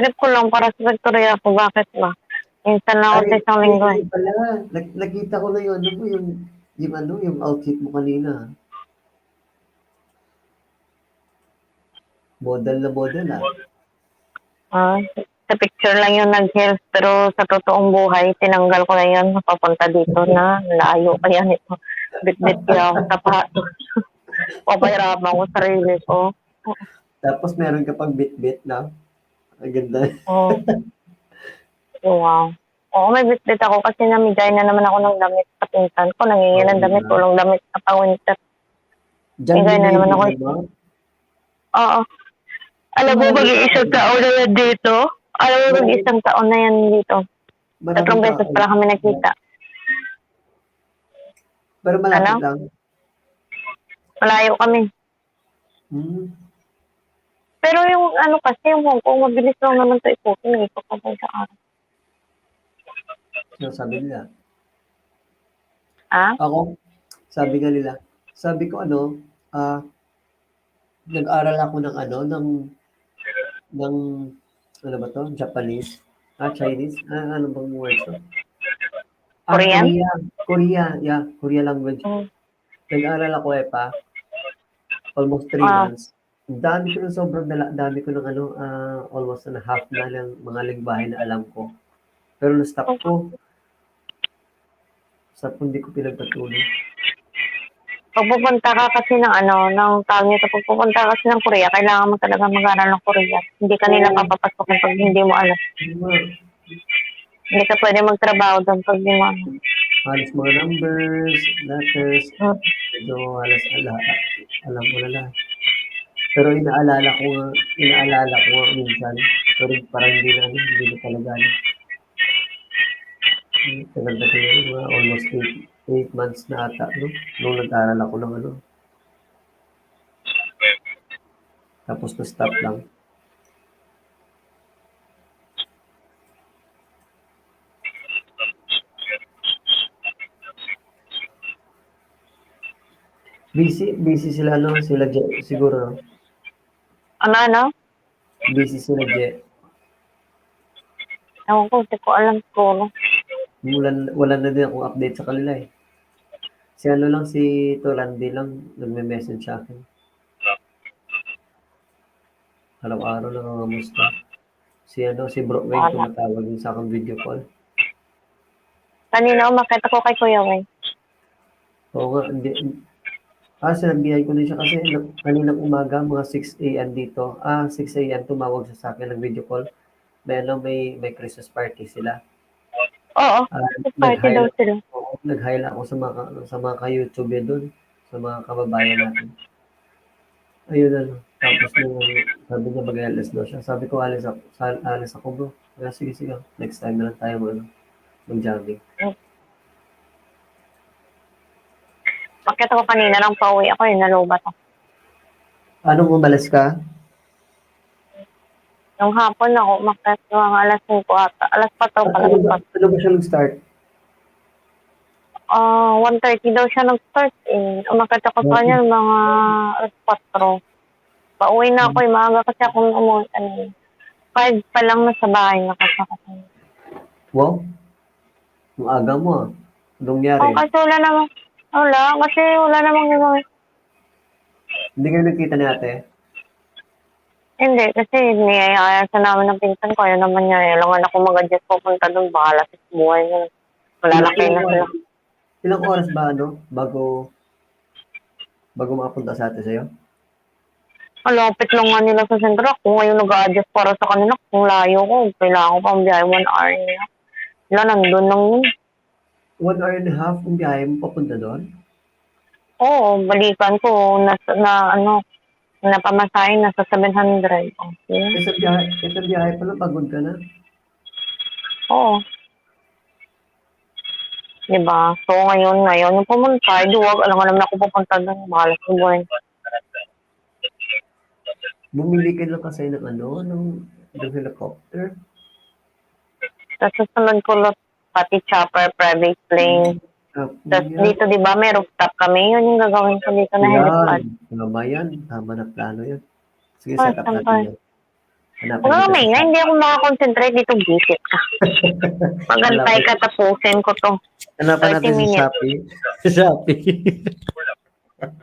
Trip ko lang para sa Victoria ko. Bakit ba? Minsan lang ako Ay, sa isang linggo eh. Hindi pala. Nak-, nakita ko na yung ano mo, yung, yung ano, yung outfit mo kanina. Model na model, ah. Ah, sa picture lang yung nag-heels, pero sa totoong buhay, tinanggal ko na yun. Papunta dito na, layo pa yan ito. Bitbit kaya ako sapatos. Papahirapan ko sarili ko. Tapos meron ka pang bitbit na. Ang ganda. Oh. Wow. Oo, may bitbit ako kasi namigay na naman ako ng damit sa pinsan ko. Nanginginan damit, walang damit sa pang-winter. Diyan Bigay na naman ako. Ano? Oo. Alam mo, mag-iisang taon na yan dito. Alam mo, mag-iisang taon na yan dito. Tatlong beses pala kami nagkita. Pero malapit lang. Malayo kami. Hmm. Pero yung ano kasi, yung Hong Kong, mabilis lang naman to ikutin eh, pagkabay sa araw. Yung sabi nila. Ah? Ako, sabi nga nila, sabi ko ano, ah, nag-aral ako ng ano, ng, ng, ano ba to? Japanese? Ah, Chinese? Ah, ano bang word to? Ah, Korean? Korea. Korea, yeah. Korea language. Mm. Nag-aral ako eh pa. Almost three Ah. months. Ang dami ko ng sobrang dala, dami ko ng ano, ah, almost and a half na lang mga lingwahe na alam ko. Pero na-stop ko. Sa hindi ko pinagpatuloy. Pag pupunta ka kasi ng ano, ng tawag nito, pag pupunta ka kasi ng Korea, kailangan mo talaga mag-aral ng Korea. Hindi ka nila Oo. papapasukin pag hindi mo alam. Yun nga. Hindi ka pwede magtrabaho doon pag di mo ano. Halos mga numbers, letters, Hmm. medyo halos ala-, alam ko na lahat. Pero inaalala ko nga, inaalala ko nga minsan, pero parang hindi na, ano, hindi na talaga, ano. Hmm, tagal na din yun, mga almost eight, eight months na ata, no? Nung nag-aral ako ng ano. Tapos na-stop lang. Busy, busy sila, no? Sila Je-, siguro, no? Ano, ano? Busy sila, Je. Ewan ko, di ko alam siguro. Wala, wala na din akong update sa kanila, eh. Si ano lang, si Torandi lang, nagme-message sa akin. Araw-araw nangangamusta. Si ano, si Bro Wayne, Wala. tumatawag yun sa akin video call. Kanina, umakyat ako kay Kuya Wayne. Oo nga, hindi. Ah, sinabihan ko din siya kasi na-, kaninang umaga, mga six A M dito. Ah, six A M, tumawag siya sa akin, nag-video call. May ano, may, may Christmas party sila. Oo, Ah, may party daw nag-hi-, sila. Oo, nag-hi lang ako sa mga ka-, sa mga ka-YouTube doon, sa mga kababayan natin. Ayun, ano, tapos nung sabi niya mag-L S daw siya, sabi ko, "Alis ako, sa-, alis ako, bro." Kaya, "Sige, sige, next time na lang tayo mag-, ano, mag-jogging." Bakit ako kanina lang pauwi ako, eh, nalubat ako. Anong umalis ka? Nung hapon ako, umakyat mga alas singko ata. Alas kwatro pala, Ano ba, alas kwatro. ano ba siya nag-start? Ah, one thirty daw siya nag-start, eh. Umakyat ako sa Grabe. kanya mga alas kwatro. Pauwi na ako, Hmm. eh. Maaga kasi akong umuwi kanina. Five pa lang, nasa bahay na kasi ako. Wow. Ang aga mo, ah. Anong nangyari? Oh, kasi wala namang, wala, kasi wala namang gagawin. Hindi kayo nagkita ni ate? Hindi, kasi niyayaya siya namin ng pinsan ko. Ayaw naman niya. Ayaw lang ako mag-adjust, pupunta doon. Bahala sa buhay niya. Malalaki Ilang na sila. oras, ilang oras ba, ano, bago, bago makapunta sa ate sa'yo? Malapit lang nga nila sa sentro. Ako ngayon nag-a-adjust para sa kanila. Kung layo ko, kailangan ko pang biyahe one hour niya. Wala, nandun lang yun. One hour and a half ang biyahe mo papunta doon? Oo, balikan ko, nas-, na, ano, napamasahe, nasa seven hundred. Okay. Isang biyahe, isang biyahe pa lang, pagod ka na. Oo. Diba? So, ngayon, ngayon, yung pumunta, ay, duwag, alam nga naman ako pupunta doon, bahala sa buhay. Bumili ka lang kasi ng ano, ng, ng helicopter. Tapos susunod ko lang, pati chopper, private plane. Tapos Tapos yan. dito, di ba, may rooftop kami. Yun yung gagawin ko dito na Yan. helipad. Tama yan. Tama na plano yan. Sige, Ah, set up natin sampay. yan. Hanapin Wala, kita may sa nga, hindi ako makakonsentrate dito, visit ka. Magantay Hanapin, ka, tapusin ko to. Hanapin thirty natin sa minutes. Shopee. Sa Shopee.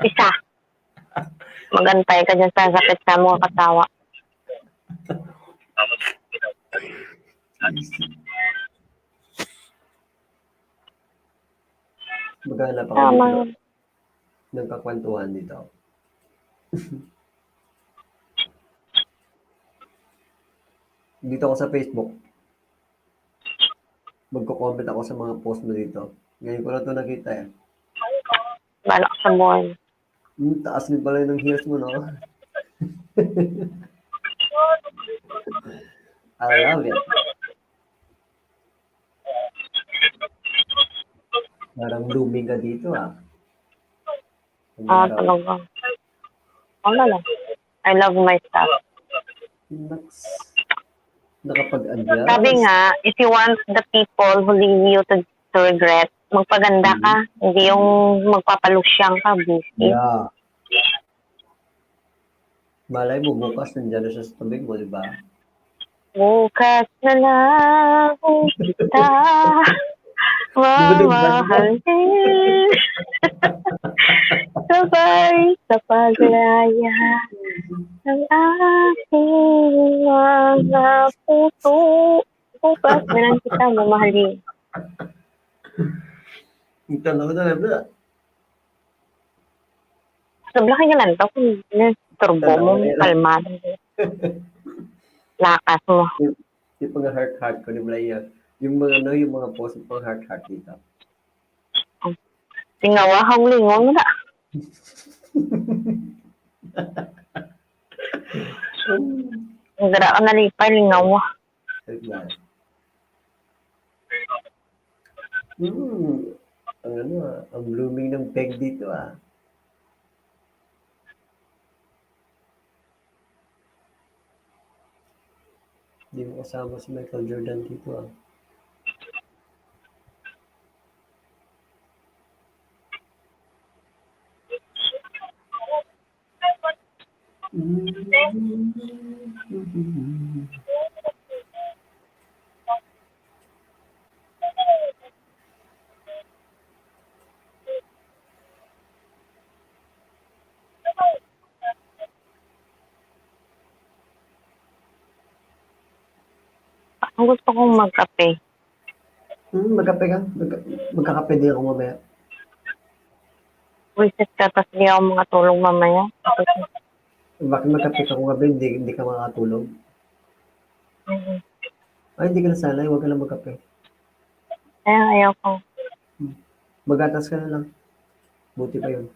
Isa. Magantay ka dyan sa sakit sa mga katawa. Maghanap ako Tama. dito ng kakwentuhan dito. Dito ako sa Facebook. Magko-comment ako sa mga post mo dito. Ngayon ko lang to nakita eh. Balak sa buhay. Hmm, taas din pala ng heels mo, no? I love it. Parang blooming ka dito, ah. Ang Ah, araw. talaga. Wala lang. I love my stuff. Naks. Nakapag-adjust. Sabi nga, if you want the people who leave you to, to regret, magpaganda ka. Mhm. Hindi yung magpapalusyang ka, busy. Yeah. Malay mo, bukas nandiyan na siya sa tabi mo, di ba? Bukas na lang kita Di ba, di ba? mamahalin. Sabay sa paglaya ng aking mga puso. Bukas na lang kita mamahalin. Ang tanaw na lang, bro. Sobra kay galantaw kung turbo mo, Tanaw na yun. Kalmado. Lakas mo. Yung, yung mga heart-heart ko, di ba, yung, yung mga, ano, yung mga post, pang heart-heart dito. Tingawa, hanglingon na. Ang dara ka nalipay, lingaw. Diba? Hmm. Ang ano ah, ang blooming ng peg dito ah. Hindi mo kasama si Michael Jordan dito ah. Ang gusto kong magkape. Hmm, magkape ka? Mag magkakape din ako mamaya. Wisit ka, tas di ako makatulog mamaya. Bakit magkape ka kung gabi, hindi, hindi ka makakatulog? Mhm. Ay, hindi ka nasanay, huwag ka lang magkape. Kaya ayaw ko. Magatas ka na lang. Buti pa yun.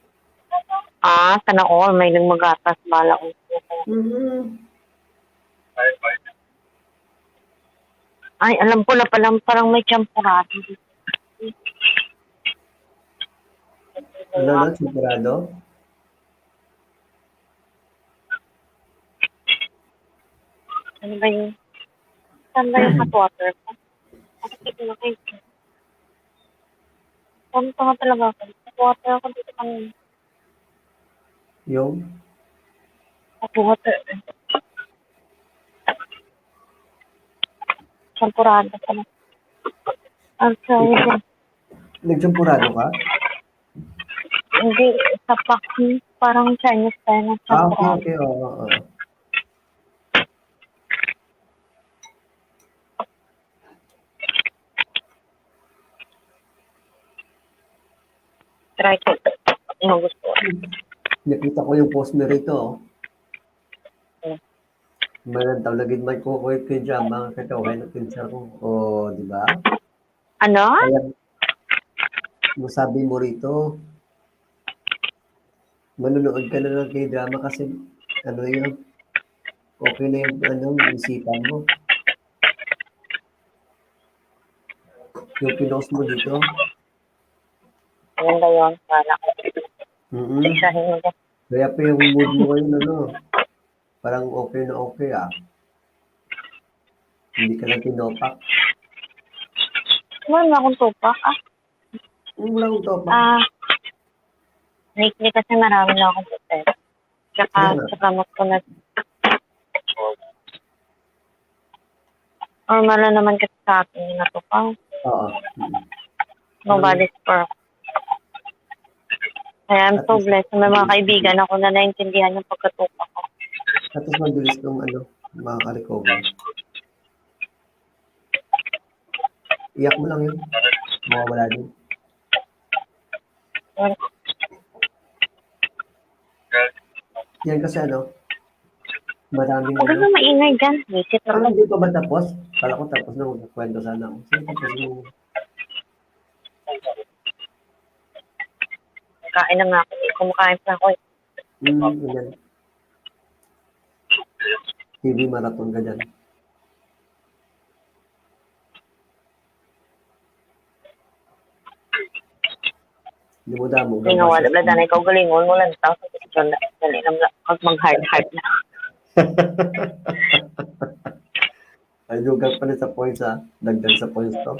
Ah, sana all. May lang magatas, bala ko. Mm-hmm. Ay, alam ko na pala, parang may champorado. Ano na, sigurado? Ano ba yun? Saan ba yung hot water? Ano ba yun? Ano nga talaga ako? Hot water ako dito kanina. Yung? Hot water. Champorado pala. Ang sorry. Nagchampurado ka? Hindi, sa Pakis, parang Chinese style ng Ah, okay, champorado. Okay, oo, oo. Try ko. Ano gusto ko? Nakita ko yung post mo rito, oh. Hmm. May nagtaw lagi may kukuy kay Jam, mga kataw, kaya nag-cancer ko. Oh, di ba? Ano? Kaya, masabi mo rito, manonood ka na lang kay drama kasi, ano yun, okay na yung, ano, isipan mo. Yung pinost mo dito. Ano ba yun? Wala ko. Mm-mm. Isahin mo. Kaya pa yung mood mo ngayon, ano, parang okay na okay, ah. Hindi ka lang tinopak. Wala na akong tupak, ah. Yung lang topak. Ah, lately kasi marami na akong tupak. Tsaka, Kaya nga. Sa gamot ko na. Normal na naman kasi sa akin yung natupak. Oo. Nobody's perfect. Kaya I'm so blessed na may mga kaibigan ako na naintindihan yung pagkatupak ko. Tapos mabilis kong ano, makaka-recover. Iyak mo lang yun. Mawawala din. Yan kasi ano, maraming Huwag ano. na maingay dyan. Visit na Ano, po. Hindi pa ba tapos? Kala ko tapos na, magkwento sana ako. Sige, tapos mo. Kain na nga ako. Eh, kumakain pa ako. Eh. Hmm, ganyan. T V marathon ka dyan. Damo-damo. Hindi nga wala. Wala na ikaw galingon mo lang. Tapos, dali lang. Pag mag-hard-hard na. Ay, lugar pa rin sa points, ha? Dagdag sa points to.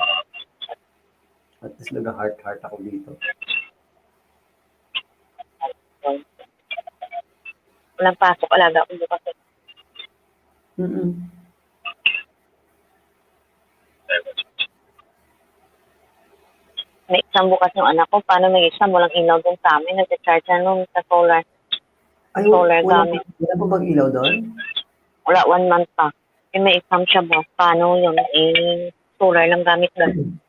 At least nag-heart-heart ako dito. Walang pasok, alaga ko bukas. Mm-mm. May exam bukas yung anak ko. Paano may exam? Walang ilaw dun sa amin. Nag-charge siya nun sa solar. Ay, Solar wala, gamit. Wala pa bang ilaw doon? Wala, one month pa. Eh, may exam siya bukas. Paano yun? Eh, solar lang gamit doon.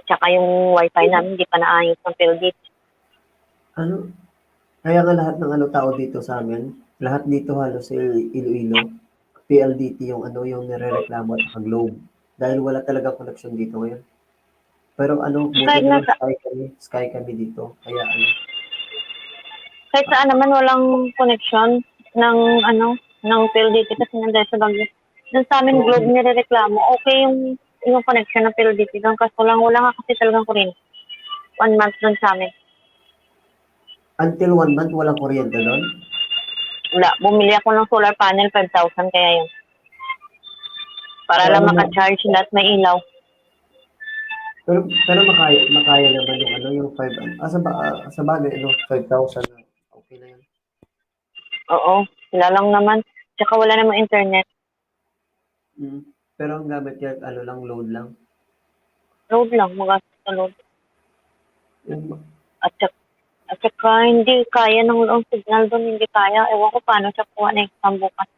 Tsaka yung wifi namin, hindi pa naayos ng PhilDH. Ano? Kaya nga lahat ng ano, tao dito sa amin, lahat dito halos sa Iloilo, P L D T yung ano, yung nirereklamo at saka Globe. Dahil wala talaga connection dito ngayon. Pero ano, buti Kahit na lang sa Sky kami, Sky kami dito. Kaya ano, Kahit saan naman walang connection ng ano, ng P L D T kasi nandiyan sa Baguio. Doon sa amin, Oo. Globe, nirereklamo. Okay yung, yung connection ng P L D T doon. Kaso lang, wala nga kasi talagang kuryente. One month doon sa amin. Until one month, walang kuryente doon? Wala. Bumili ako ng solar panel, five thousand kaya yun. Para Pero lang ano, maka-charge lahat may ilaw. Pero, pero makaya, makaya naman yung ano, yung five, ah, sa ba-, ah, sa bagay, ano, five thousand, okay na yun. Oo, sila lang naman. Tsaka wala namang internet. Mm. Pero ang gamit niya, ano lang, load lang. Load lang, magastos sa load. Yung At saka, at saka hindi kaya ng, ang signal doon, hindi kaya. Ewan ko paano siya kuha na exam bukas.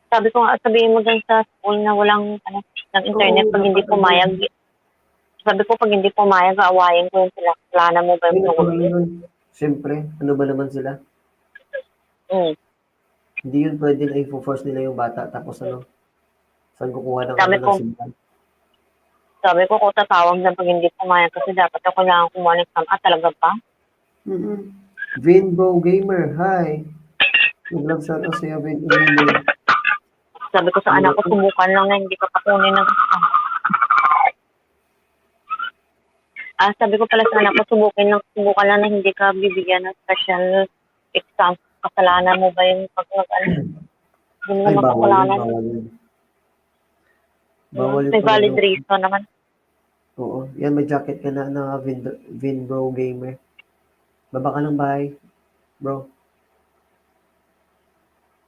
Sabi ko nga, sabihin mo dun sa school na walang, ano, ng internet Oo, pag hindi dapat pumayag. Sabi ko, pag hindi pumayag, aawayin ko yung sila. Wala na mo ba yung Hindi, pag ano yun? Siyempre, ano ba naman sila? Mm. Hindi yun pwede na i-force nila yung bata, tapos ano, saan kukuha ng Sabi ano, ng ko, signal? Sabi ko, kung tatawag na pag hindi pumayag, kasi dapat ako kailangan kumuha ng exam. Ah, talaga ba? Mm-mm. Vinbo Gamer, hi. Good luck sa, sa iyo, Vin Emilio. Sabi ko sa anak ko, Hello. Subukan lang na hindi ka pakunin ng exam. Ah, sabi ko pala sa anak ko, subukin lang, subukan lang na hindi ka bibigyan ng special exam. Kasalanan mo ba yung pag, mag-, ano? Hindi mo Ay, naman bawal yun, kasalanan. Bawal yun. Bawal yun. May pala valid yun. Reason naman. Oo. Yan, may jacket ka na, na Vin-, Vinbro Gamer. Baba ka ng bahay, bro.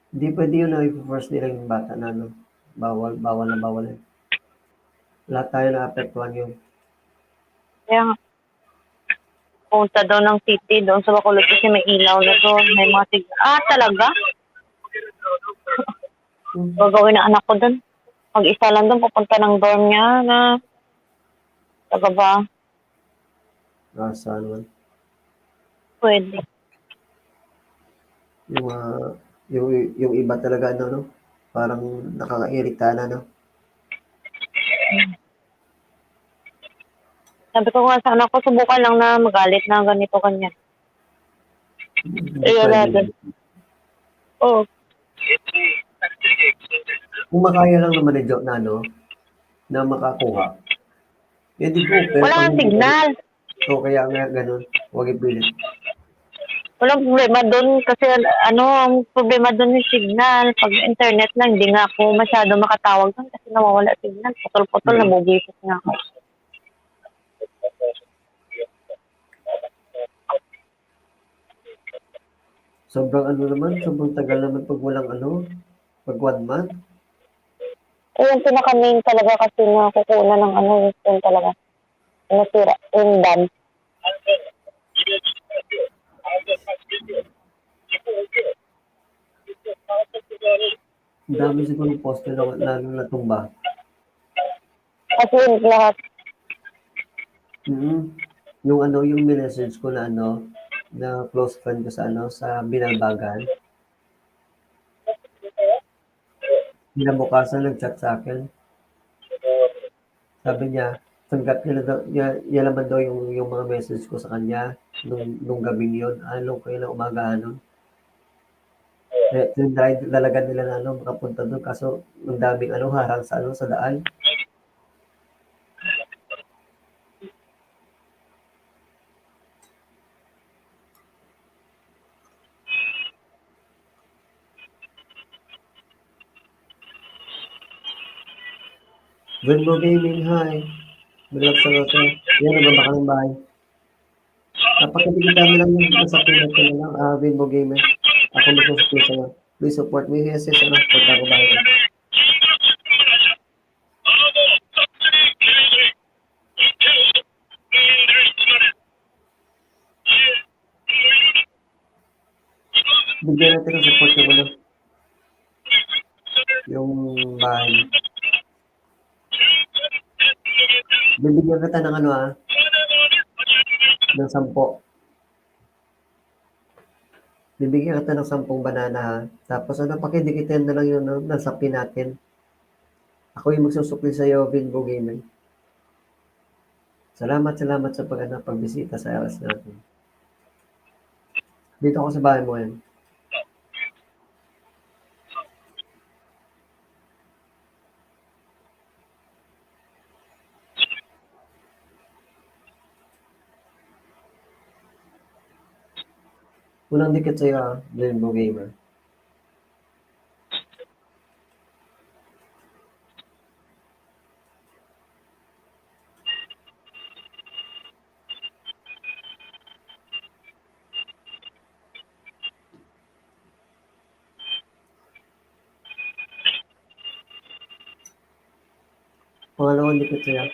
Hindi pwede yun na i-force nila yung bata na, ano, bawal, bawal na bawal yun. Lahat tayo naapektuhan yun. Kaya nga, punta daw ng city, doon sa Bacolod kasi may ilaw na doon, may mga sig-, ah, talaga? Hmm. Gagawin na anak ko doon. Mag-isa lang doon, pupunta ng dorm niya na, taga ba? Ah, saan man? Pwede. Yung, ah, yung, yung iba talaga, ano, no? Parang nakakairita na, no? Sabi ko nga sa anak ko, subukan lang na magalit na ganito, ganyan. Hindi Kaya pwede. Lagi. Oo. Kung makaya lang naman ni Jo na, no, na makakuha. Eh, di ko, pero Wala pag nga hindi signal. So, kaya nga ganun. Huwag ipilit. Walang problema dun kasi, ano, ang problema dun yung signal. Pag internet lang, hindi nga ako masyado makatawag dun kasi nawawala signal. Putol-putol, Mm. nabubuwisit nga ako. Sobrang ano naman, sobrang tagal naman pag walang ano, pag one month. Eh, yung pinaka-main talaga kasi na kukunan ng ano, yung phone talaga. Nasira, yung dam. Ang dami siguro poste na, na, na natumba. As in, lahat. Mm. Yung ano, yung minessage ko na ano, na close friend ko sa ano, sa Binalbagan. Kinabukasan, nag-chat sa akin. Sabi niya, tanggap niya na daw, niya, niya naman daw yung, yung mga message ko sa kanya nung, nung gabing yun. Ah, nung kayo na umaga, ano. Eh, tinry talaga nila na, ano, makapunta doon. Kaso, ang daming, ano, harang sa, ano, sa daan. Vinbo Gaming, hi. Good luck sa loto. Yan, nababa ka ng bahay. Napakikita mo lang yung sa pinag ko na lang, ah, Vinbo Gaming. Ako mismo sa puso mo. Please support me. Yes, yes, ano, punta ko bahay. Bigyan natin ng support yung ano, yung bahay. Bibigyan kita ng ano, ah, ng sampo. Bibigyan kita ng sampung banana, ha? Tapos ano, pakidikitin na lang yung na-, nasapin natin. Ako yung magsusukli sa'yo, Vinbo Gaming. Salamat, salamat sa pag-, ano, pagbisita sa L S natin. Dito ako sa bahay mo ngayon. Unang dikit sa'yo, ah, Rainbow Gamer. Pangalawang dikit sa'yo.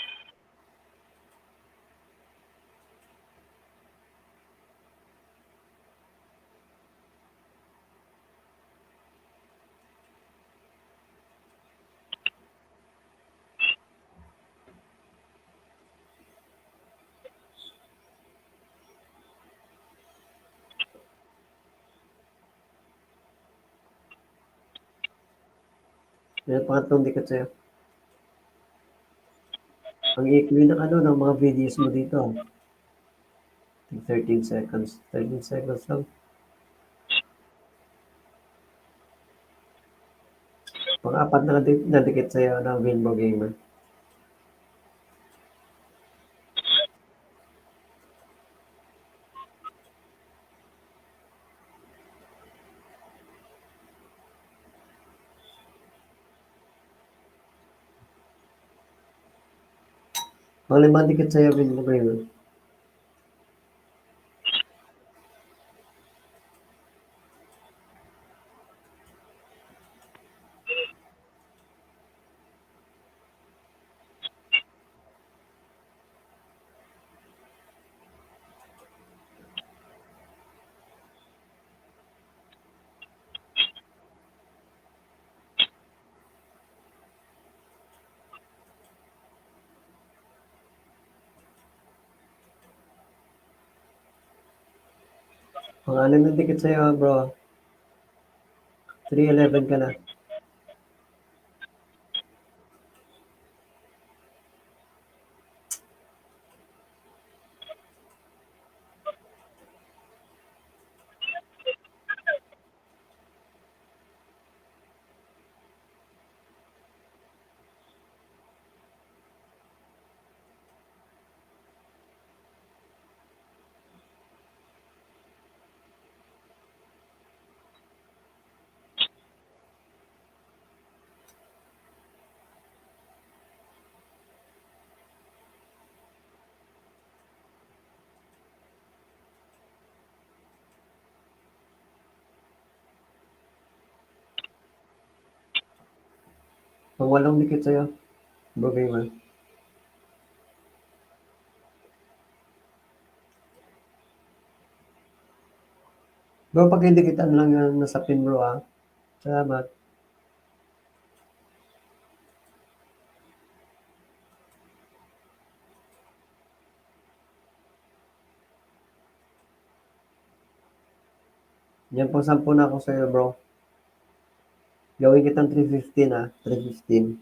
Yan, pangatlong dikit sa'yo. Ang ikli ng ano, ng mga videos mo dito. Thirteen seconds. Thirteen seconds lang. Pang-apat na di-, na dikit sa'yo ng Rainbow Gamer. Mga limang dikit sa'yo, Rainbow Gamer. Mga anim na dikit sa'yo, bro. Three eleven ka na. Pang walong dikit sa'yo. Problema. Bro, pakidikitan lang yung nasa pin, bro, ah. Salamat. Yan, pang sampu na ako sa'yo, bro. Gawin kitang three fifteen, ah. Three fifteen.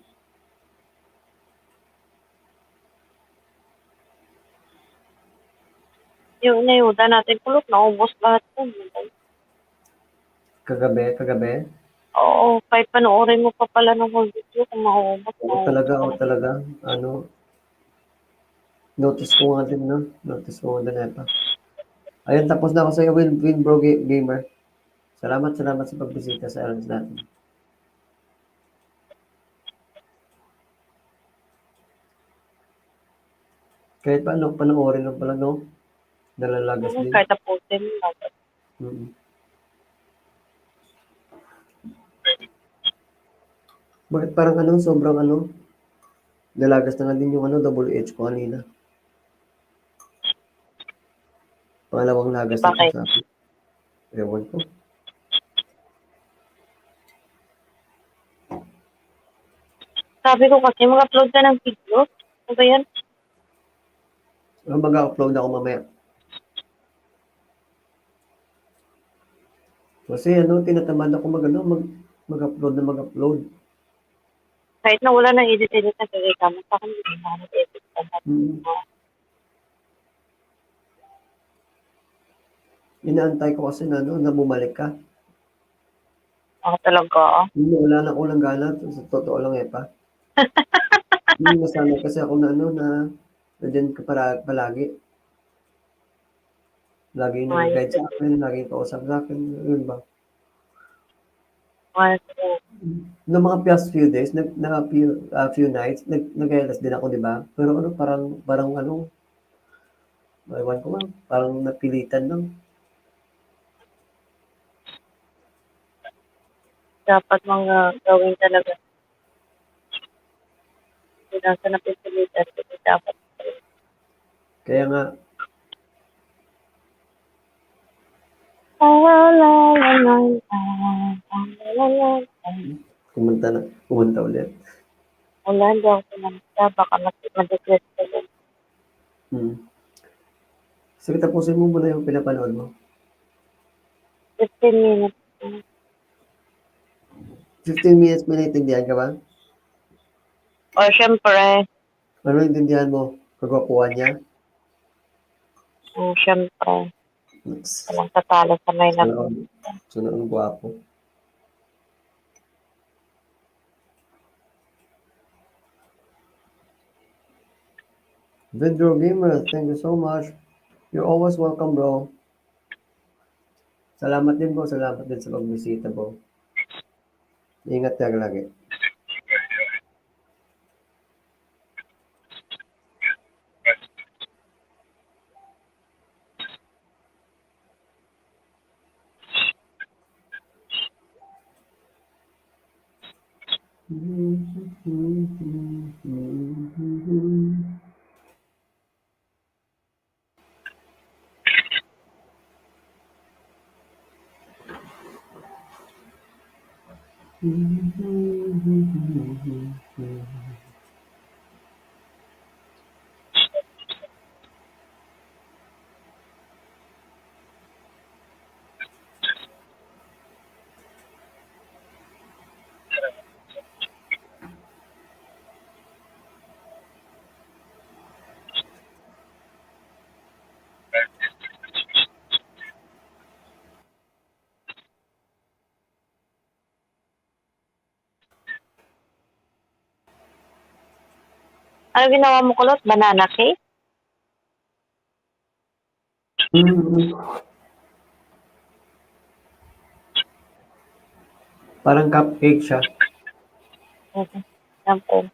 Yung inayuda natin, kulot, naubos lahat po. Kagabi, kagabi? Oo, kahit panoorin mo pa pala ng whole video kung mauubos. Oo, talaga, oo, talaga. Ano, notice ko nga din, no? Notice ko nga din ito. Ayun, tapos na ako sa'yo, Win, Win Bro Ga-, Gamer. Salamat, salamat sa pagbisita sa alas natin. Kahit paano, panoorin lang pala, no? Nalalagas din. Kahit tapusin, lagas. Mm. Bakit parang ano, sobrang ano, nalagas na nga din yung ano, W H ko kanina. Pangalawang lagas na. Bakit? Sa akin. Ewan ko. Sabi ko kasi, mag-upload ka ng video. Ano ba yan? Ah, mag-upload ako mamaya. Kasi ano, tinatamad ako mag, ano, mag, mag-upload na mag-upload. Kahit na wala nang edit-edit na gagawin ka, sa akin, hindi na ako nag-edit. Mm. Inaantay ko kasi na, ano, na bumalik ka. Ako talaga, ah. Hindi, wala na akong langgana. Sa totoo lang, eh, pa. Hindi, nasanay kasi ako na, ano, na nandiyan ka para, palagi. Lagi na Ay, nag-guide sa sige. akin, lagi kausap sa akin, yun ba? Ay, sige. Noong mga past few days, nag-, na few, ah, few nights, nag-, nag-L S din ako, di ba? Pero ano, parang, parang ano, ewan ko, ma'am, parang napilitan lang. Dapat mga gawin talaga. Hindi lang sa napipilitan, kasi dapat. Kaya nga. La, la, la, la, la, la, la, la, la. Kumanta na, kumanta ulit. Wala, hindi ako kumanta. Baka mas ma-depress ka lang. Hmm. Sige, tapusin mo muna yung pinapanood mo. Fifteen minutes. Fifteen minutes, may naintindihan ka ba? O, syempre. Ano naintindihan mo? Kagwapuhan niya? O, syempre. Next. Walang tatalo sa may Sana nag- all, sana all gwapo. Vidro Gamer, thank you so much. You're always welcome, bro. Salamat din, bro. Salamat din sa pagbisita, bro. Ingat ka lagi. Ano ginawa mo, kulot? Banana cake? Mm. Parang cupcake siya. Mm-mm. Sample.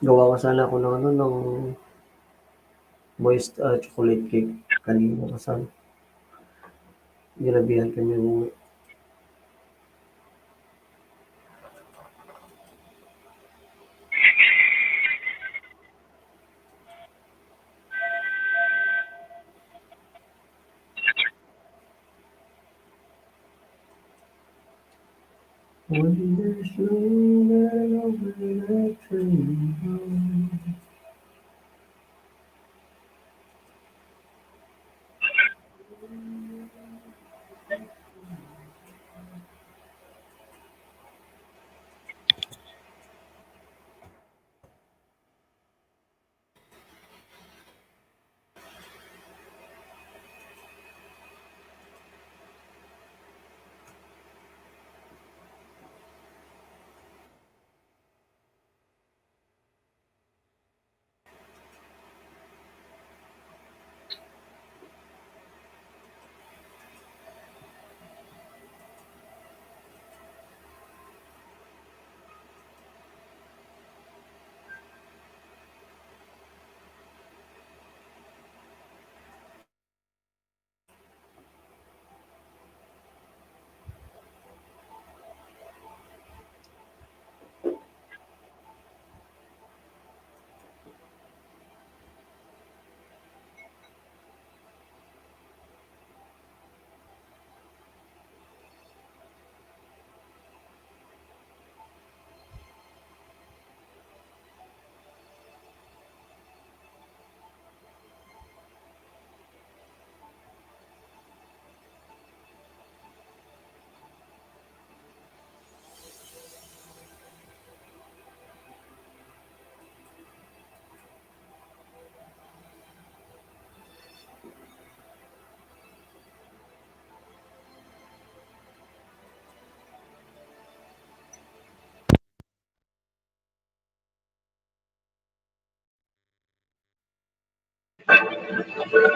Gawa ko sana ako ng ano, ng moist, ah, chocolate cake. Kanina ko sana. Ginabihan kami umuwi. When there's no man over that train. Abot,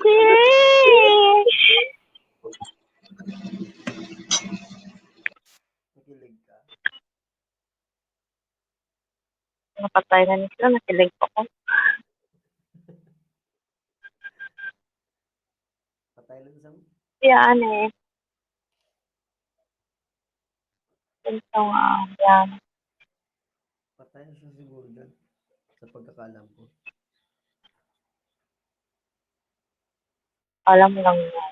sis. Nakilig ka? Napatay na ni sila, nakilig pa ko. Patay lang sa mo? Yan eh. Ito nga, yan. Patay na siya siguro dyan, sa pagkakaalam ko. Alam lang niya.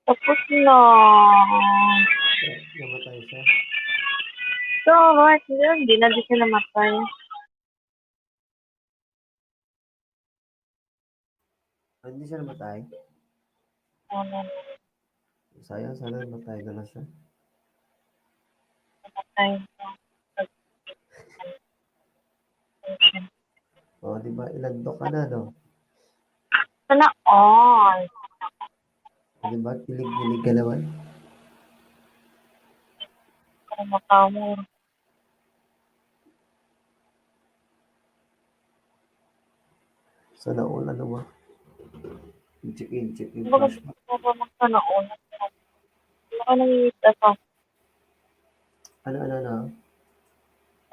Tapos na. Namatay siya. So, what? Yun, di na di siya namatay. Ah, hindi siya namatay? Ano? Sayang, sana namatay na lang siya. Namatay na. Oh, di ba? Ilandok ka na, no? Sana all. Oh, di ba? Kilig-kilig ka naman. Para makamu. Sana all, ano ba? Inchik-inchik yung Bakit flashback. Ako lang sana all? Baka nangingisda sa Ano, ano, ano?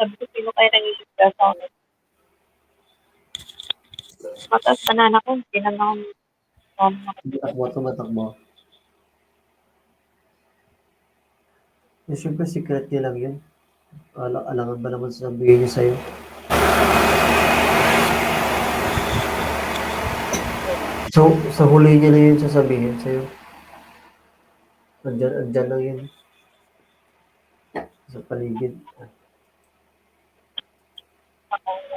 Sabi ko, sino kaya nangingisda sa akin? Mataas banana ko, hindi na lang. Hindi, ako, tumatakbo. Eh, siyempre, secret niya lang yun. Ala-, alangan ba naman sasabihin niya sa'yo? So, sa huli niya na yun sasabihin sa'yo. Andyan, andyan lang yun. Sa paligid.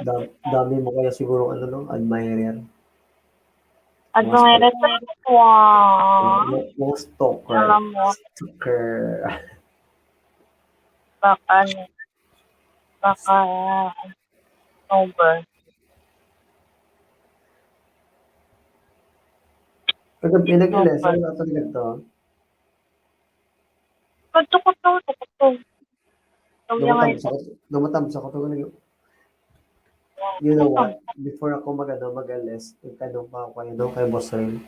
Dam-, dami mo kaya siguro, ano, no? Admirer. Admirer. Mga stalker. Wow. Mga, mga stalker. Alam mo. Stalker. Baka, ano, baka, over. Pag pinag-ilesan, Over. Ano talaga to? Kadto ko to, kadto ko to. Lumatab sa ko, lumatab sa ko to, ganun. You know what? Before ako mag, ano, mag-L S, nagtanong pa ako kay, ano, kay Boss Ren.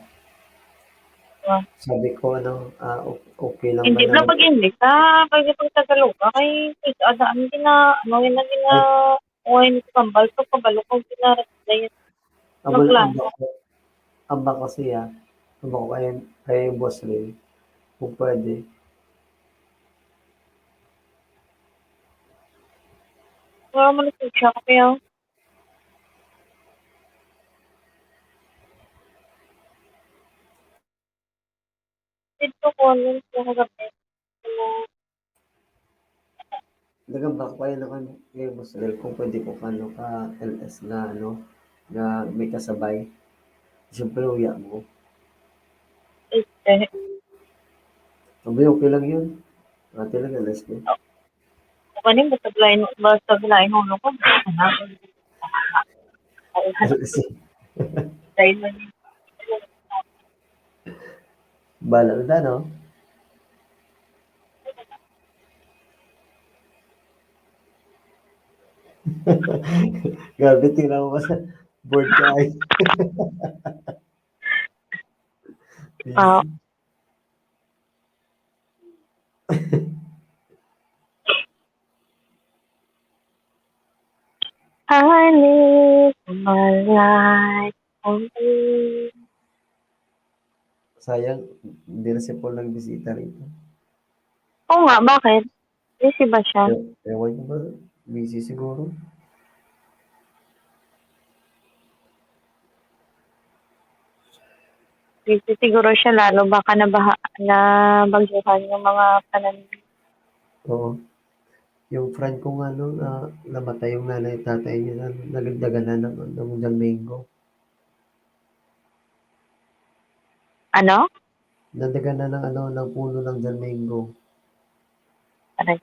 Ah. Sabi ko, ano, ah, o-, okay lang ba Hindi na na pag-English, ah, pwede pag Tagalog, ah, kay, kay, ano, ano, gina-, ano, yun na gina-, Ay. O, hindi ko kambal to, kabalo ko, gina-reply. Amo na, Magla- amo ko, amo ko siya, amo ko kay, kay Boss Ray, kung pwede. Wala mo na siya, kaya. Dito ko, ano, sa kagabi. Dagan ba ko, ano, kan-, kay Boss Ray, kung pwede ko, ano, ka L S nga, ano, nga may kasabay. Siyempre, uya mo. Eh, eh. Sabi, okay lang yun. Ate lang, L S ko. Kani, basta lain, basta lain, ano ko. Dahil man. Bala na ta, no? Grabe, tinawa ko sa board ka, ay. Ah. Honey, my life, only. Sayang, hindi na si Paul nagbisita rito. Oo nga, bakit? Busy ba siya? E-, ewan ko ba? Busy siguro. Busy siguro siya lalo, baka nabaha-, nabagyuhan yung mga pananim. Oo. Yung friend ko nga, no, na namatay yung nanay, tatay niya, na nagdaganan ng, ng Jamingo. Ano? Nadaganan ng, ano, ng puno ng Jamingo. Aray.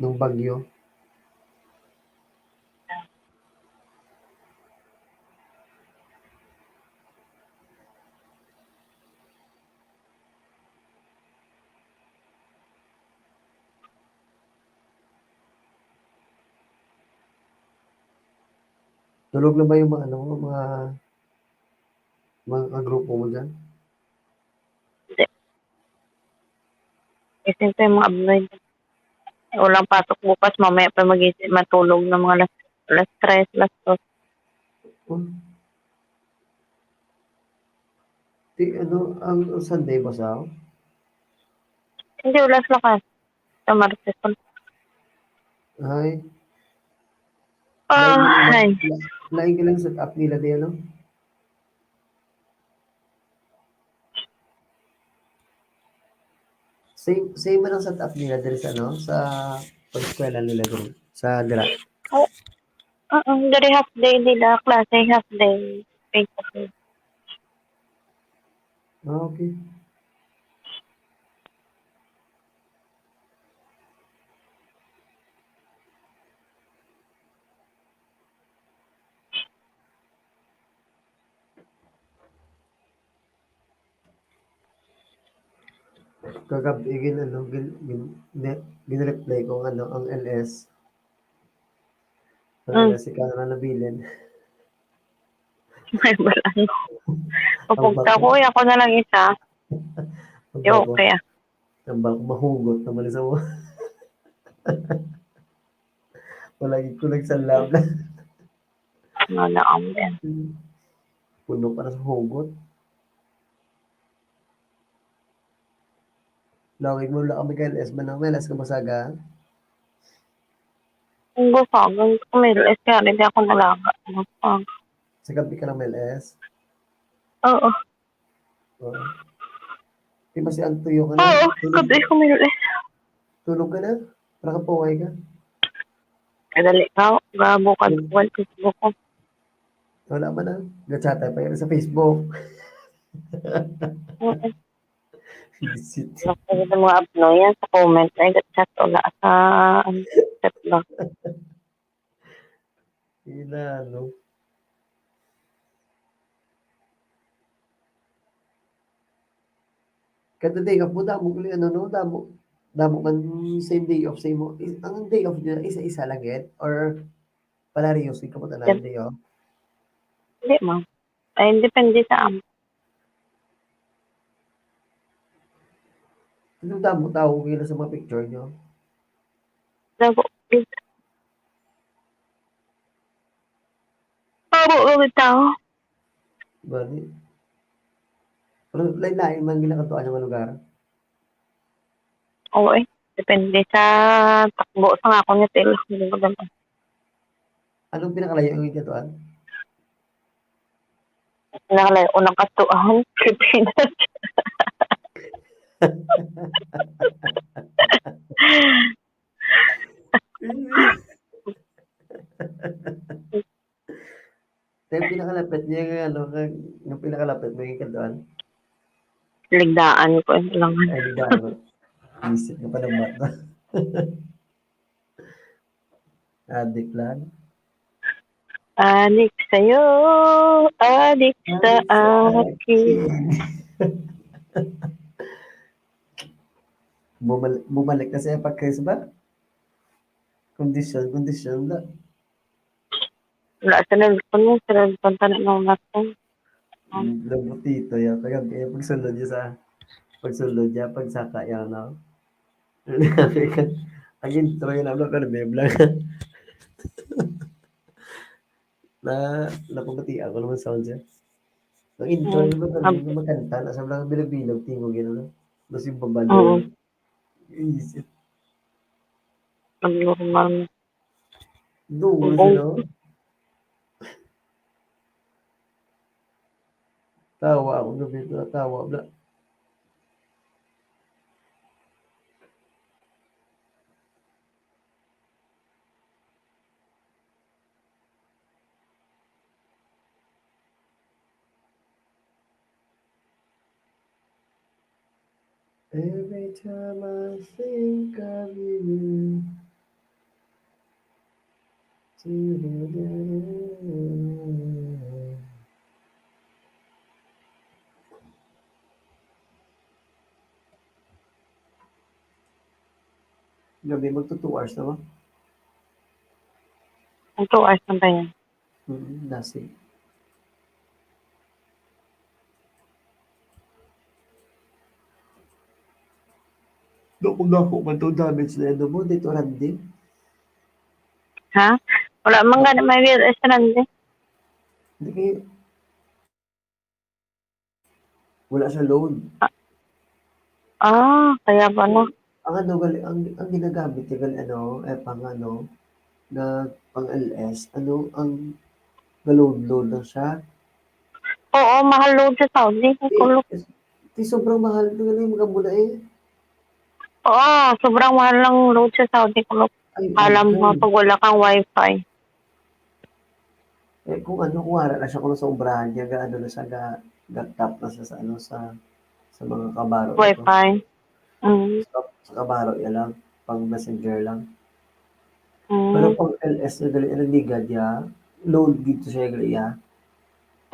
Nung bagyo. Tulog na ba yung mga, ano, mga, mga kagrupo mo dyan? Hindi. Gising pa yung mga abnoy. Walang pasok bukas, mamaya pa magising, matulog ng mga alas, alas tres, alas dos. Hmm. Di, ano, ang, ang Sunday ba sa Hindi, wala sila ka. Sa Martes pa. Ay. Ah, Lain, ay. La-, lain ka lang sa app nila di, ano? Same, same man ang setup nila diri sa, ano, sa pag-eskwela nila diri, sa dira. Oo, diri half day nila, klase half day, face to face. Ah, okay. Kagab-i gin-, ano, gin-, gin-, ne-, gin-reply ko ang, ano, ang L S. Ang Mm. L S, ikaw na lang nabilin. May balaan. Pupugta ko, eh, ako na lang isa. Ang Yo, bago, kaya. Ang bago, mahugot naman sa mo. Wala gid ko nagsalam na. Ano na ang yan? Puno pa na sa hugot. Lawig mo, wala kami kay L S man ang L S ka basaga. Ang gusto, ang gusto may L S kaya hindi ako nalaga. Ang gusto. Sa gabi ka ng L S. Oo. Oo. Di ba si Antuyo ka na? Oo, gabi ko may L S. Tulog ka na? Para kapuhay ka? Kadali ka, gabo ka, wala Facebook ko. Wala man na. Gachata pa yun sa Facebook. Oo. Visit. Wala ko sa mga abno yan, sa comment, ay, chat, wala sa, ano, chat ba? Ina, no? Kada day off mo, damo gali, ano, no? Damo, damo man same day off sa imo. Is, ang day off niya, isa-isa lang yan? Or palariyos, ikaw mo tanan Yep. Day off? Hindi, ma'am. Ay, depende sa amo. Ano damo tao kila sa mga picture niyo? Dabo. Dabo, dabo tao. Bali. Pero lain-lain man ginakatuan nga lugar. Oo, eh. Depende sa takbo sa nga ako ni Tel. Hindi ko damo. Anong pinakalayo ang ginakatuan? Nakalayo ko ng katuan. Pilipinas. Yung pinakalapit niya nga, ano, kag, yung pinakalapit mo yung kantuan? Ligdaan ko, eh, kailangan. Ay, di ba, ano? Isip ko pa ng mata. Adik lang. Adik sa'yo, adik sa akin. Bumalik, bumalik na siya pag Chris ba? Kondisyon, kondisyon na. Wala sa cellphone mo, sa cellphone ka na nung natin. Labutito yan. Kaya, kaya pagsulod niya sa, pagsulod niya, pagsaka yan, no? Ang intro yun, ano, pero may vlog. Na, napamati ako naman sound siya. Ang intro, Mm. Di ba, Ab- hindi magkanta, nasa mga bilog-bilog, tingog yun, ano? Tapos yung babalo. Oo. Isip. Abnormal. Duo Ang sila. Tawa ako gabi, tawa na. Every time I think of you. Gabi, magto two hours na ba? Ang two hours na ba yan? Mm, lasing. Do, kung ako man to damage na ano mo, dito Randy. Ha? Wala man gani may V L S Randy. Hindi kayo, wala siya load. Ah, kaya ba na? Ang ano, gali, ang, ang ginagamit niya, gali, ano, eh, pang ano, na pang L S, ano, ang ga-load-load lang siya. Oo, mahal load sa Saudi. Ang Di, kulog. Di, sobrang mahal. Gali, magambo na eh. Oo, sobrang mahal ng load sa Saudi, Kulot. Ay, Alam mo, okay. Pag wala kang wifi. Eh, kung ano, kung wala na siya, kung sa obrahan niya, ga, ano na siya, ga, ga-tap na siya sa, ano, sa, sa mga kabaro. Ito. Wifi. Mm. Sa, sa kabaro niya lang, pang messenger lang. Mm. Pero pang L S na gali, ano, liga niya, load dito siya, gali, ya.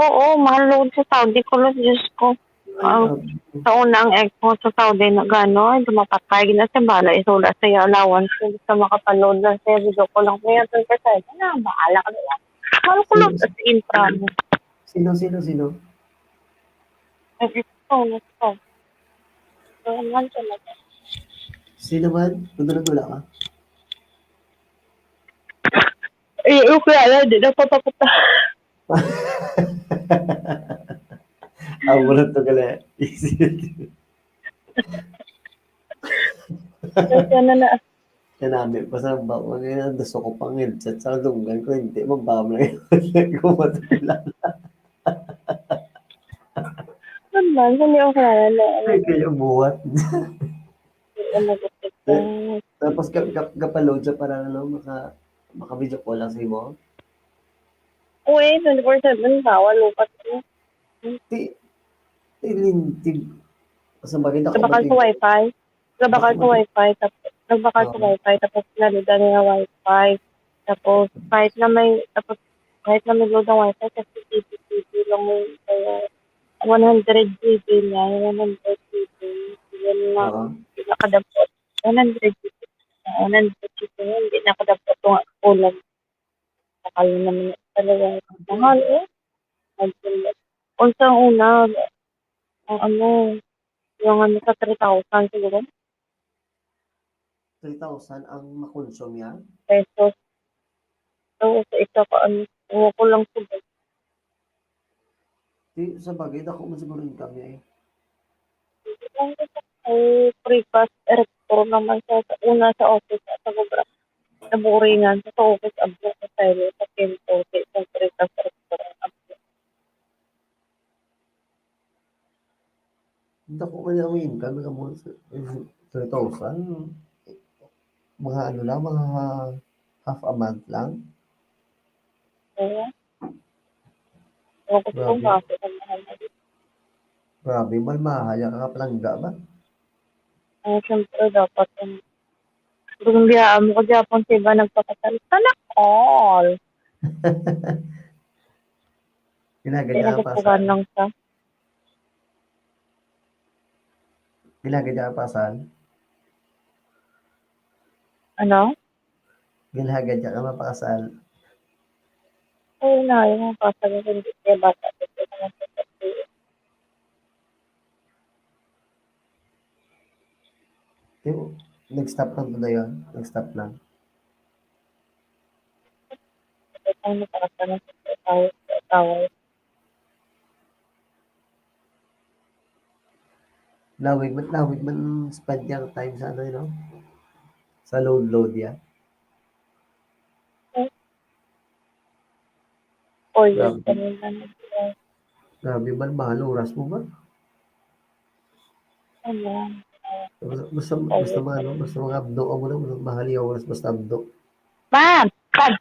Oo, mahal load sa Saudi, Kulot, Diyos ko. Ay, Ang grabe. Sa una, ang ex ko sa Saudi na gano, ay, dumapatay, ginasabala, isula sa iya allowance, kung gusto makapaload lang siya, video ko lang, kaya doon ka sa, na, bahala ka na lang. Mahal ko load as in, promise. Sino, sino, sino? Ang ex ko, ang ex ko. So, ang mahal ko na. Sino man? Kung doon wala ka? Eh, okay, ala, di na papakita. Ang muna to gali. Kasi ano na, Kanami pa sa ba, wag na, gusto ko pang headset sa dunggan ko, hindi, mabam na yun. Ko matulala. ano man, hindi ako kilala na, ano, Ay, kayo buhat. ano, ano, Tapos ka, ka, kapaload siya para, ano, maka, maka-video call lang sa imo. Uy, twenty-four seven ka, walo ka to. Ti, ti lintig. Sa bagay, dako Sa bakal man sa wifi. Sa bakal sa Dako man. Wifi, tapos nagbakal sa Oo. Wifi, tapos nalita niya wifi. Tapos kahit na may, tapos kahit na may load ang wifi, kasi G B, G B lang yung, kaya one hundred G B niya, yung one hundred G B. Yun na, Oo. hindi nakadabot. One hundred G B. One hundred G B, hindi nakadabot yung kulang. Bakal na naman talaga. Mahal, eh. Ang, unsa ang una, ang ano, yung ano sa three thousand siguro? Three thousand ang makonsume niya? Pesos. So, sa isa ka, ano, ano ko lang siguro. Di, sa bagay, dako man siguro income niya eh. Ay, precast erector naman sa, sa una sa office at sa sobra. Naburingan sa, sa office, abro sa silo, sa pinto, sa isang precast erector, abro. Dako man ang income, nagamo three thousand. Mga ano lang, mga half a month lang. Oo. Ako gusto Grabe. Kaso ang mahal na din. Grabe, mahal-mahal, ang kapalangga ba? Ay, siyempre, dapat ang, kung biyaan mo ko, Japon, sa iba nagpakasal. Sana all. Ginagad Hindi niya na pa gustuhan lang sa, Ginagad niya pa saan? Ano? Ginagad niya ka mapakasal. Oo na, yung mga pasal na hindi kaya bata. Ito naman sa pagkakas. Yung, nag-stop lang to na yun. Nag-stop lang. Ito ang nakakasal na sa asawa. Sa asawa. Lawig man, lawig man spend yung time sa ano, you know? Sa load, load, ya. O, yun. Grabe. Ganun lang. Grabe man, mahal oras mo ba? Ano? Basta, basta, basta mga ano, basta mga abdo, amo na, mahal yung oras, basta abdo. Ma'am! Pag!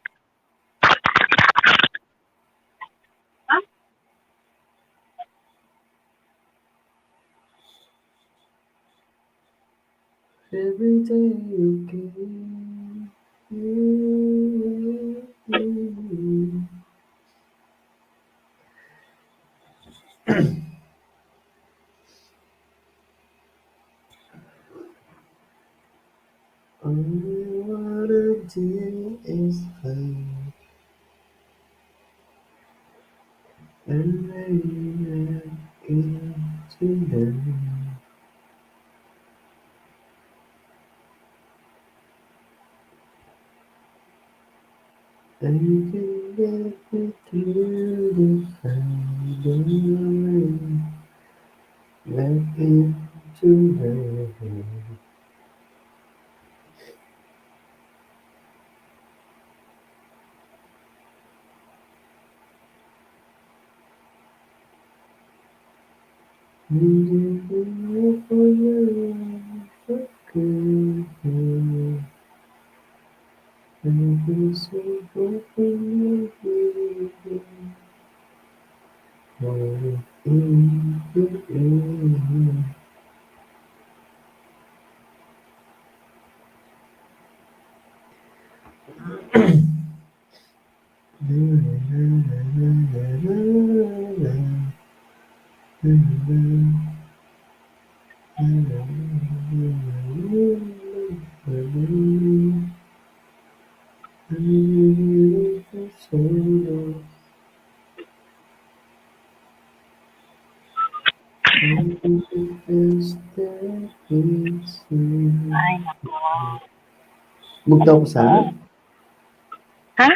Every day you give. All I wanna do is fight and lay back into the I can get me through the fire, back into the Ay, nako. Bugtaw ko sana? Ha?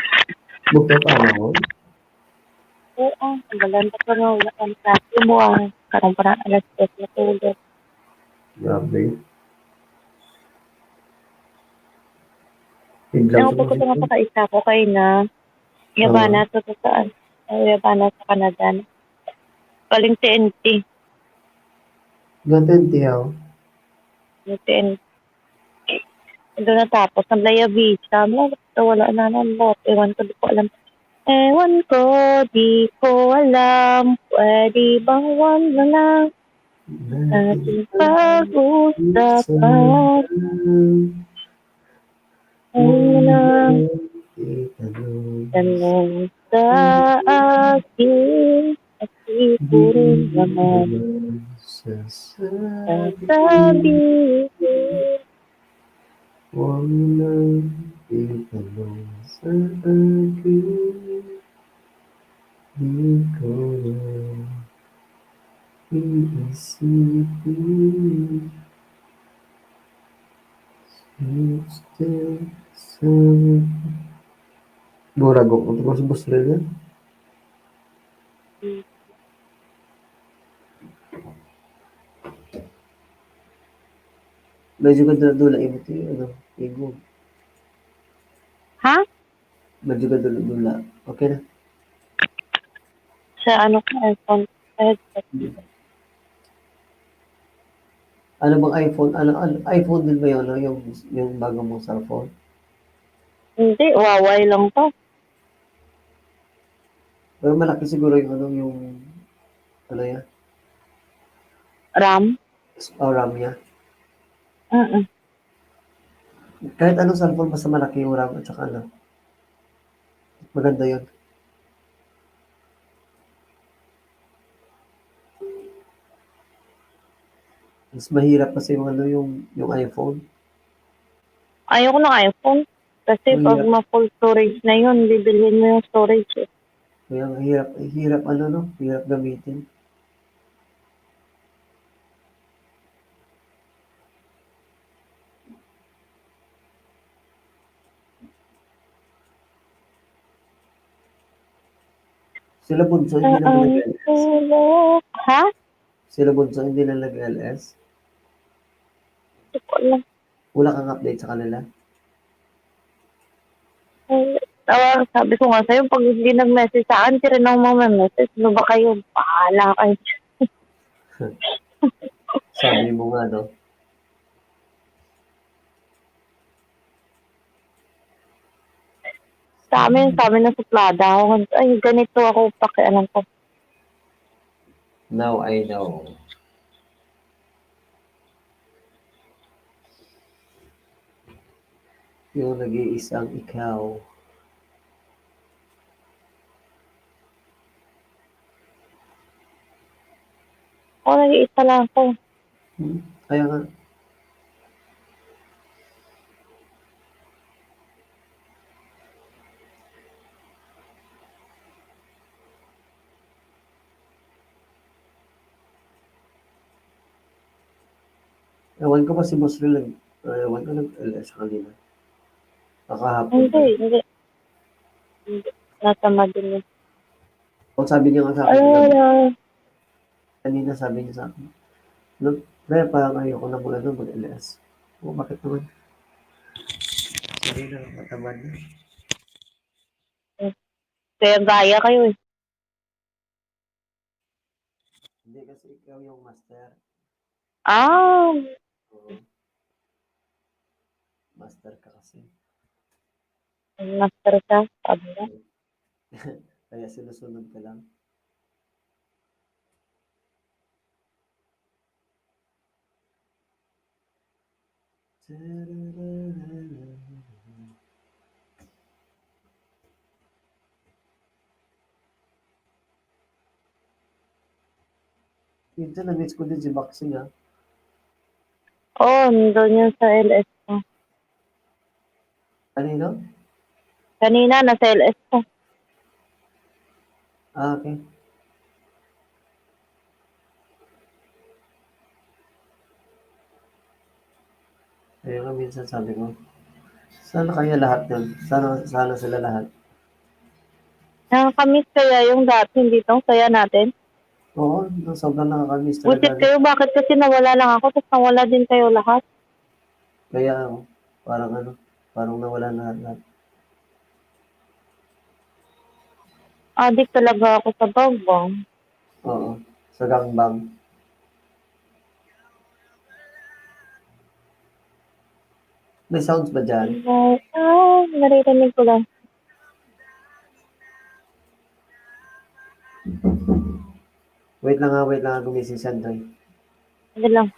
Bugtaw ka, ano? Oo, ang galante ko na wala ang klase mo ang karang parang alas tres na tulog. Grabe. Biglang Ang pagkita nga pa kaisa ko kay na yabana sa saan. Ay, yabana sa Canada. Galing T N T. Gaten tiyaw. Yung T N T. Doon natapos. Ang Laya Vista. Wala, wala na ng lot. Ewan ko, di ko alam. Ewan ko, di ko alam. Pwede bang wag na lang ating pag-usapan? Ang lang tanong sa akin at siguro naman sasabi Huwag mo nang itanong sa akin. Di ko na iisipin. Still, still, Murag ako, tapos gusto nila. Medyo ganda na doon, ano, igo. Ha? Medyo ganda na doon. Okay na. Sa ano ko, iPhone. Headset. Ano bang iPhone? Ano, ano iPhone din ba yun? Ano, yung, yung bago mong cellphone? Hindi, Huawei lang to. Pero malaki siguro yung ano, yung ano yan? RAM? Oh, RAM niya. Mm. Kahit anong cellphone, basta malaki yung RAM at saka ano. Maganda yun. Mas mahirap kasi yung ano, yung, yung iPhone. Ayoko ng iPhone. Kasi pag ma-full storage na yun, bibilhin mo yung storage eh. Kaya ang hirap, hirap ano, no? Hirap gamitin. Sila Bunso, hindi na ba nag-L S? Ha? Sila Bunso, hindi na nag-L S? Hindi ko alam. Wala kang update sa kanila? Ay, tawa, sabi ko nga sa'yo, pag hindi nag-message sa akin, sila na ang mga message. Ano ba kayo? Bahala kayo. Sabi mo nga, no? Sa amin, sa amin na suplada ako. Ay, ganito ako, pakialam ko. Now I know. Yung nag-iisang ikaw. Oo, nag-iisa lang ako. Hmm, kaya nga. Ewan ko pa si Boss Riley, ah, ewan ko nag-L S kanina. Kakahapon Hindi, pa. hindi. Hindi. Natamad din yun. Ang sabi niya nga sa Ay, akin, ay, ay. kanina sabi niya sa akin, "No, pre, parang ayoko na mag-, ano, mag-L S." "Oh, bakit naman?" Sabi na, matamad na. Kaya gaya kayo eh. Hindi kasi ikaw yung master. Ah, Oo. Master ka kasi. Master siya, sabi niya. Kaya sinusunod ka lang. Ito, na-miss ko din si Boxing, ah. Oo, nandun yun sa L S ko. Kanino? Kanina, nasa L S ko. Ah, okay. Ayun nga, minsan sabi ko, sana kaya lahat yun? Sana, sana sila lahat. Nakakamiss kaya yung dati, hindi tong saya natin. Oo, no, sobrang nakakamiss Buti talaga. Kayo, bakit kasi nawala lang ako, tapos nawala din kayo lahat? Kaya, oh, parang ano, parang nawala na lahat. Adik talaga ako sa bagbang. Oo, sa gangbang. May sounds ba dyan? Ah, naririnig ko lang. Wait lang ha, wait lang ha, gumising si Andre. Ano lang.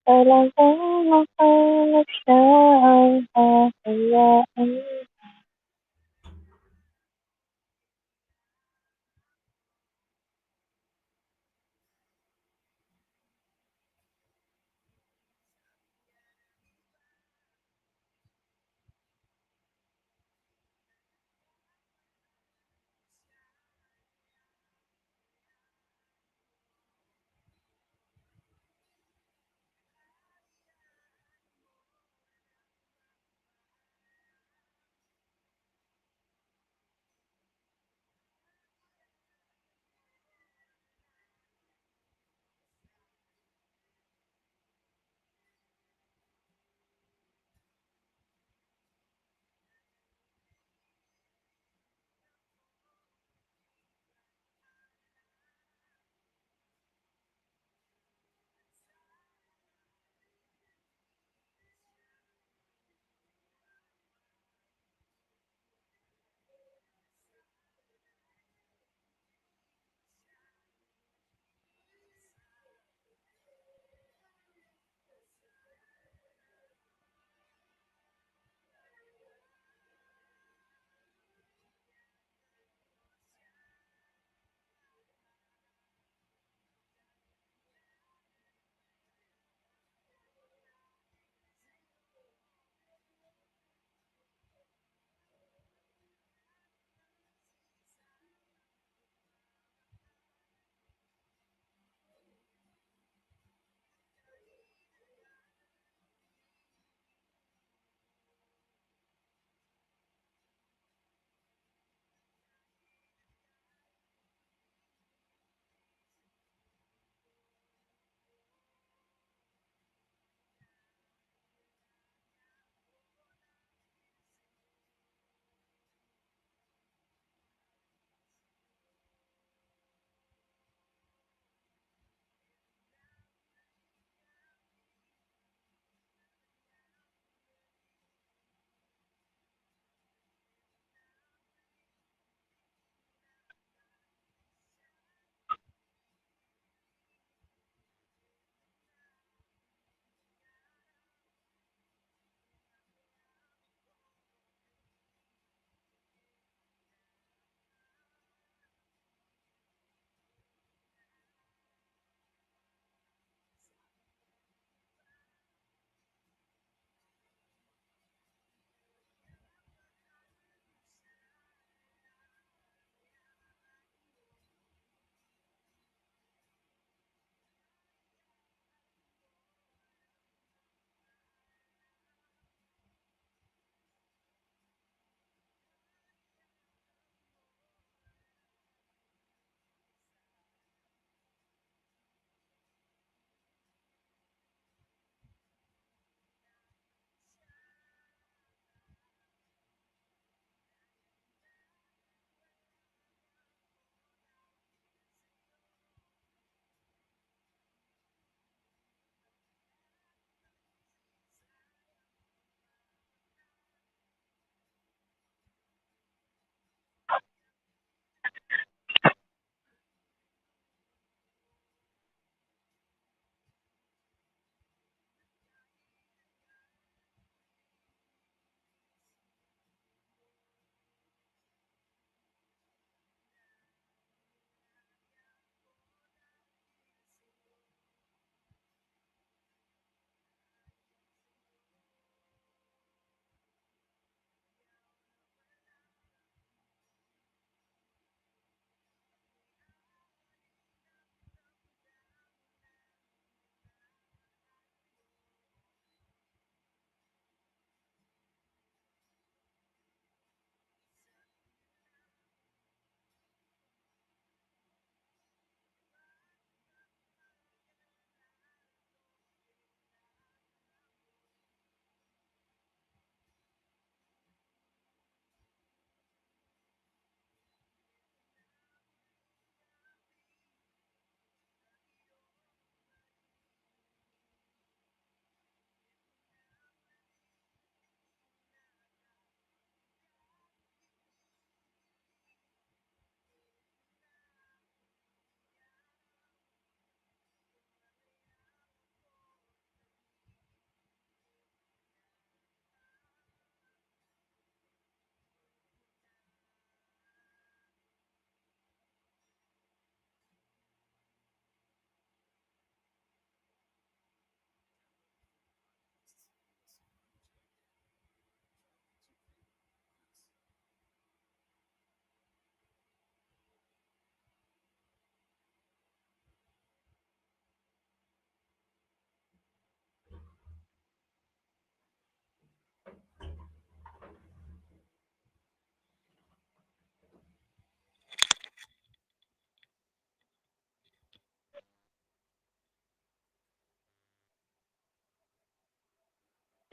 Talagang mahanap siya ang hahayaan.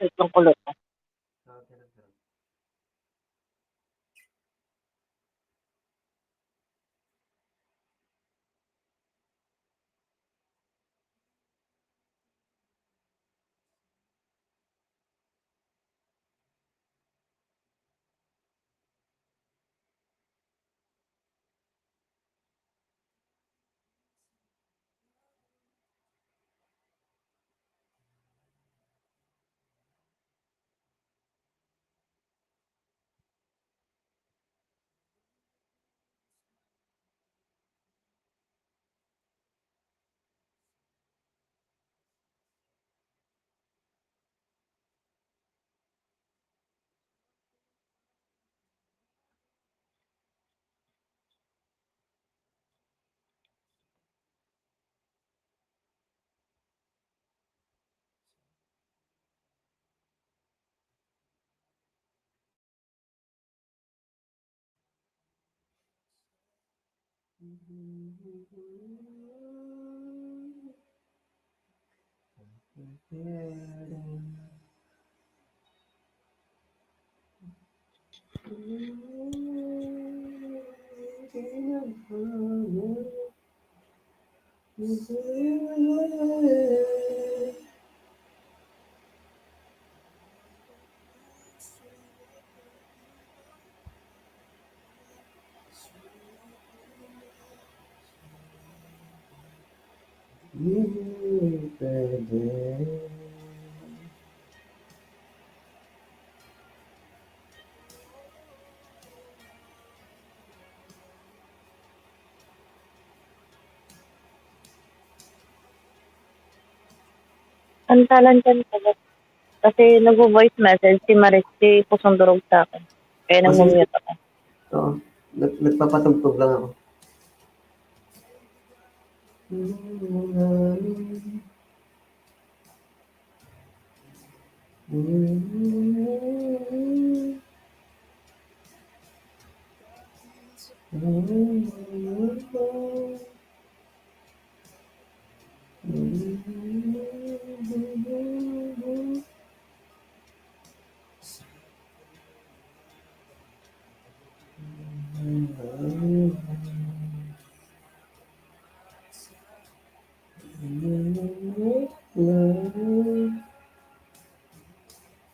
Itong kulot. Ang talan dyan, sagot. Kasi nagvo-voice message si Maris, si Pusong Durog sa akin. Kaya nagmu-mute ako. Oo. Nag-, nagpapatugtog lang ako.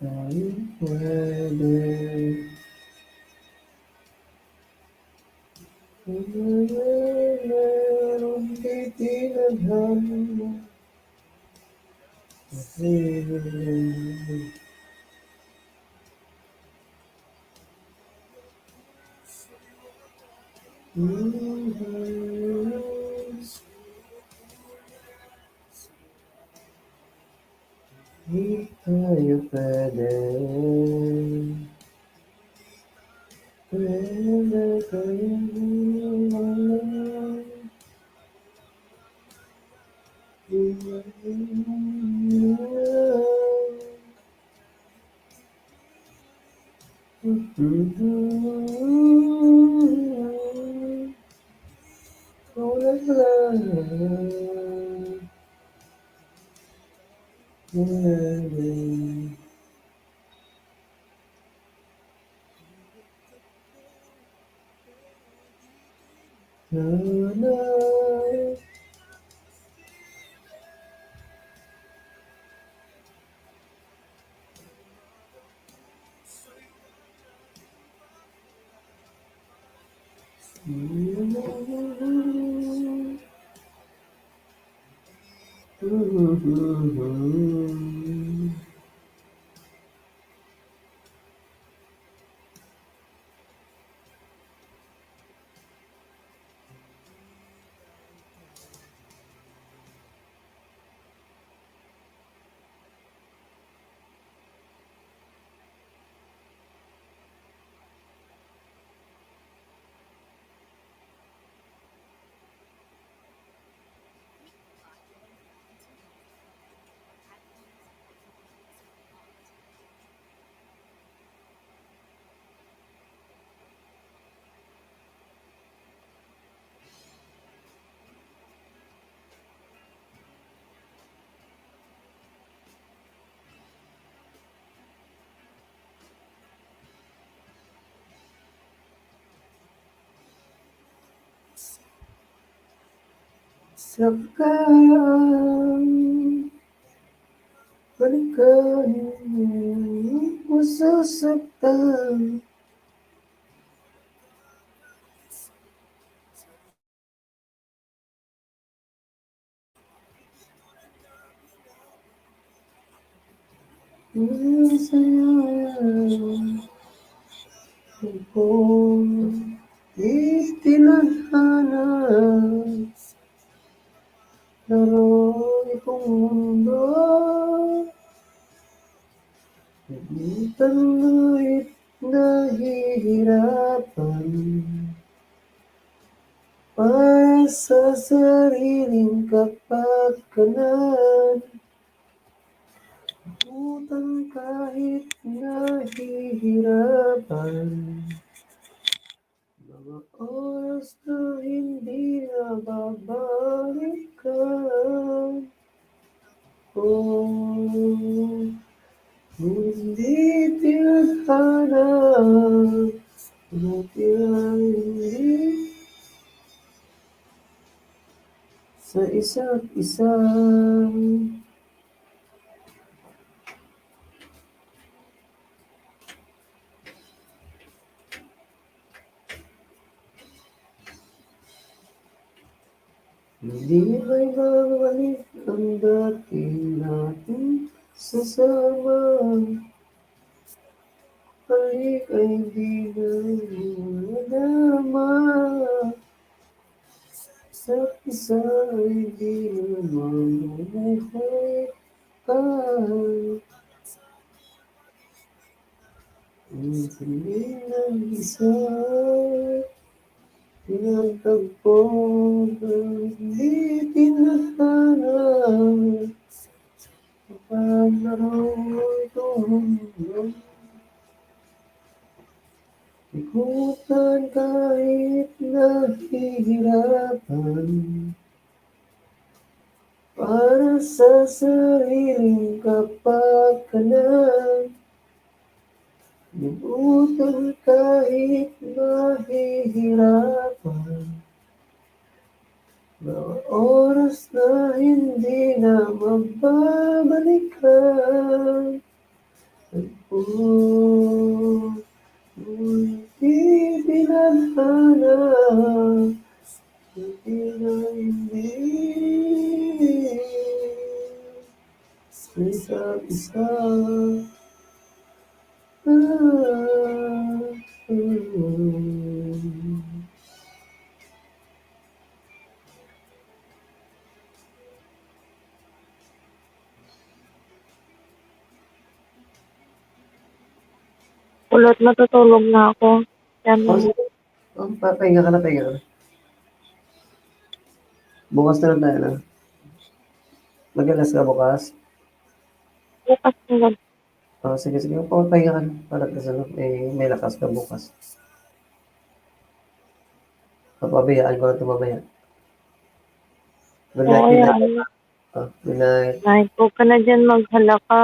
Ay, pwede. Meron di tinadhana. Di tayo pwede. Pwede kayo. Sakang balikan mo sa saktan. Kung itinadhana laro itong mundo, di tanggit nahihirapan para sa sariling kapakanan. Utang kahit nahihirapan, mga oras na hindi na babalikan. Oh, hindi tinadhana, hindi sa isa't isa. Hindi may babalik ang dati nating sasama. Balik ay di na madama. Sa isa ay di na mabuhay pa. Ang siling ng isa, pinagtagpo ng di tinadhana. Paglaro itong mundo, ikutan kahit nahihirapan. Para sa sariling kapakanan, libutan kahit mahihirapan. Mga oras na hindi na mababalikan. Ang puso'y di tinadhana, hindi na hindi. Sa isa't isa. Ah, ah. Kulot, matutulog na ako. Yan. Oh, sige. Oh, pa-, pahinga ka na, pahinga ka na. Bukas na lang tayo, no? Mag-alas ka bukas? Bukas na lang. Oh, sige, sige. Pa-, pahinga ka na. Para ka sa, eh, may lakas ka bukas. Papabayaan ko na ito mamaya. Good night, Oo, good night. Yan. Ah, good night. Night. Huwag ka na dyan maghalaka.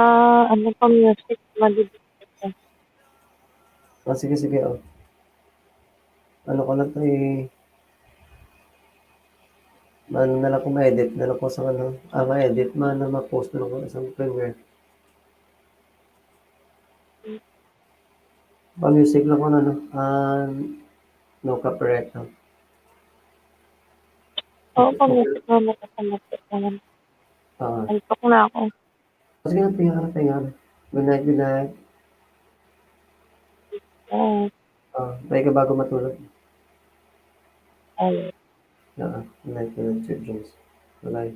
Ano pa, music? Malibig ka. Ah, sige, sige, oh. Ano ko lang to, eh. Ano na lang ko ma-edit na lang ko sa ano. Ah, ma-edit man na ma-post na lang ko sa Premiere. Pa-music lang ko na, no? Ah, no copyright, no? Oo, pa-music lang, nakasamat naman. Ah. Antok na ako. Sige na, pahinga ka na, pahinga ka na. Good night, good night. Oo. Ah, bye ka bago matulog. Ay. Ah, good night, good night, Sweet dreams. Bye-bye.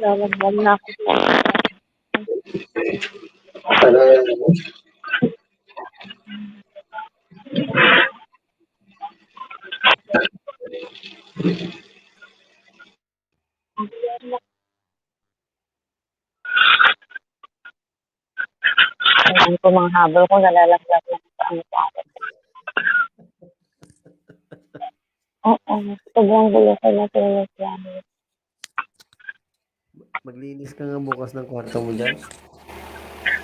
Lalagyan na ako. Ayan po, mga habol ko, nalalaglag lang sa ano sa akin. Oo, sobrang gulo ko na sa reklamo. Maglinis ka nga bukas ng kwarto mo dyan.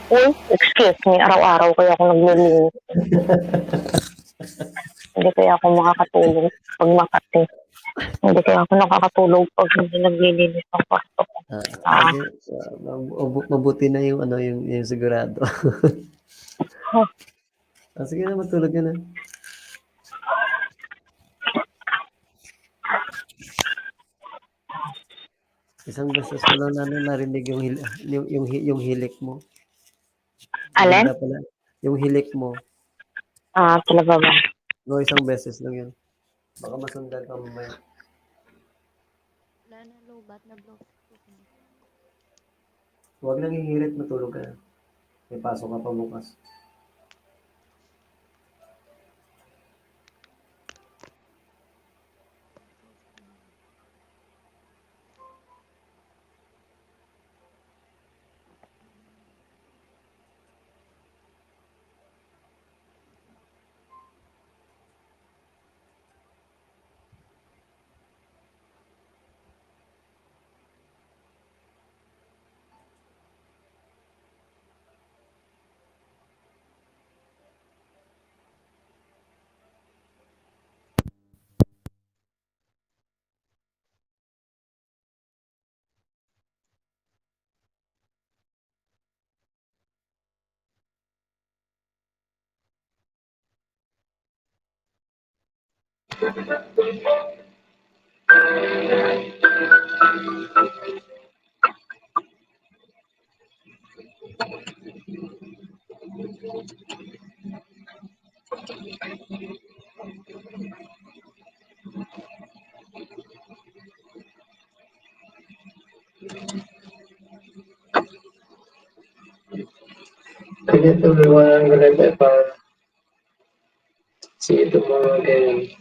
Uy, excuse me, araw-araw kaya ako naglilinis. Hindi kaya ako makakatulog pag makati. Hindi kaya ako nakakatulog pag hindi naglilinis ng kwarto ko. Ah, ah. Hindi, ah, mabu-, mabuti na yung, ano, yung, yung sigurado. Huh. Ah, sige na, matulog ka na. Isang beses ko lang na, ano, narinig yung hil-, yung, yung hi-, yung hilik mo. Alin? Maganda pala. Yung hilik mo. Ah, talaga ba? No, isang beses lang yun. Baka masundan ka mamaya. Wala na, low bat na, bro. Huwag nang hihirit, matulog ka na. May pasok ka pa bukas. Good night, everyone. Good night, Papa. See you tomorrow again.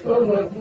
Forward.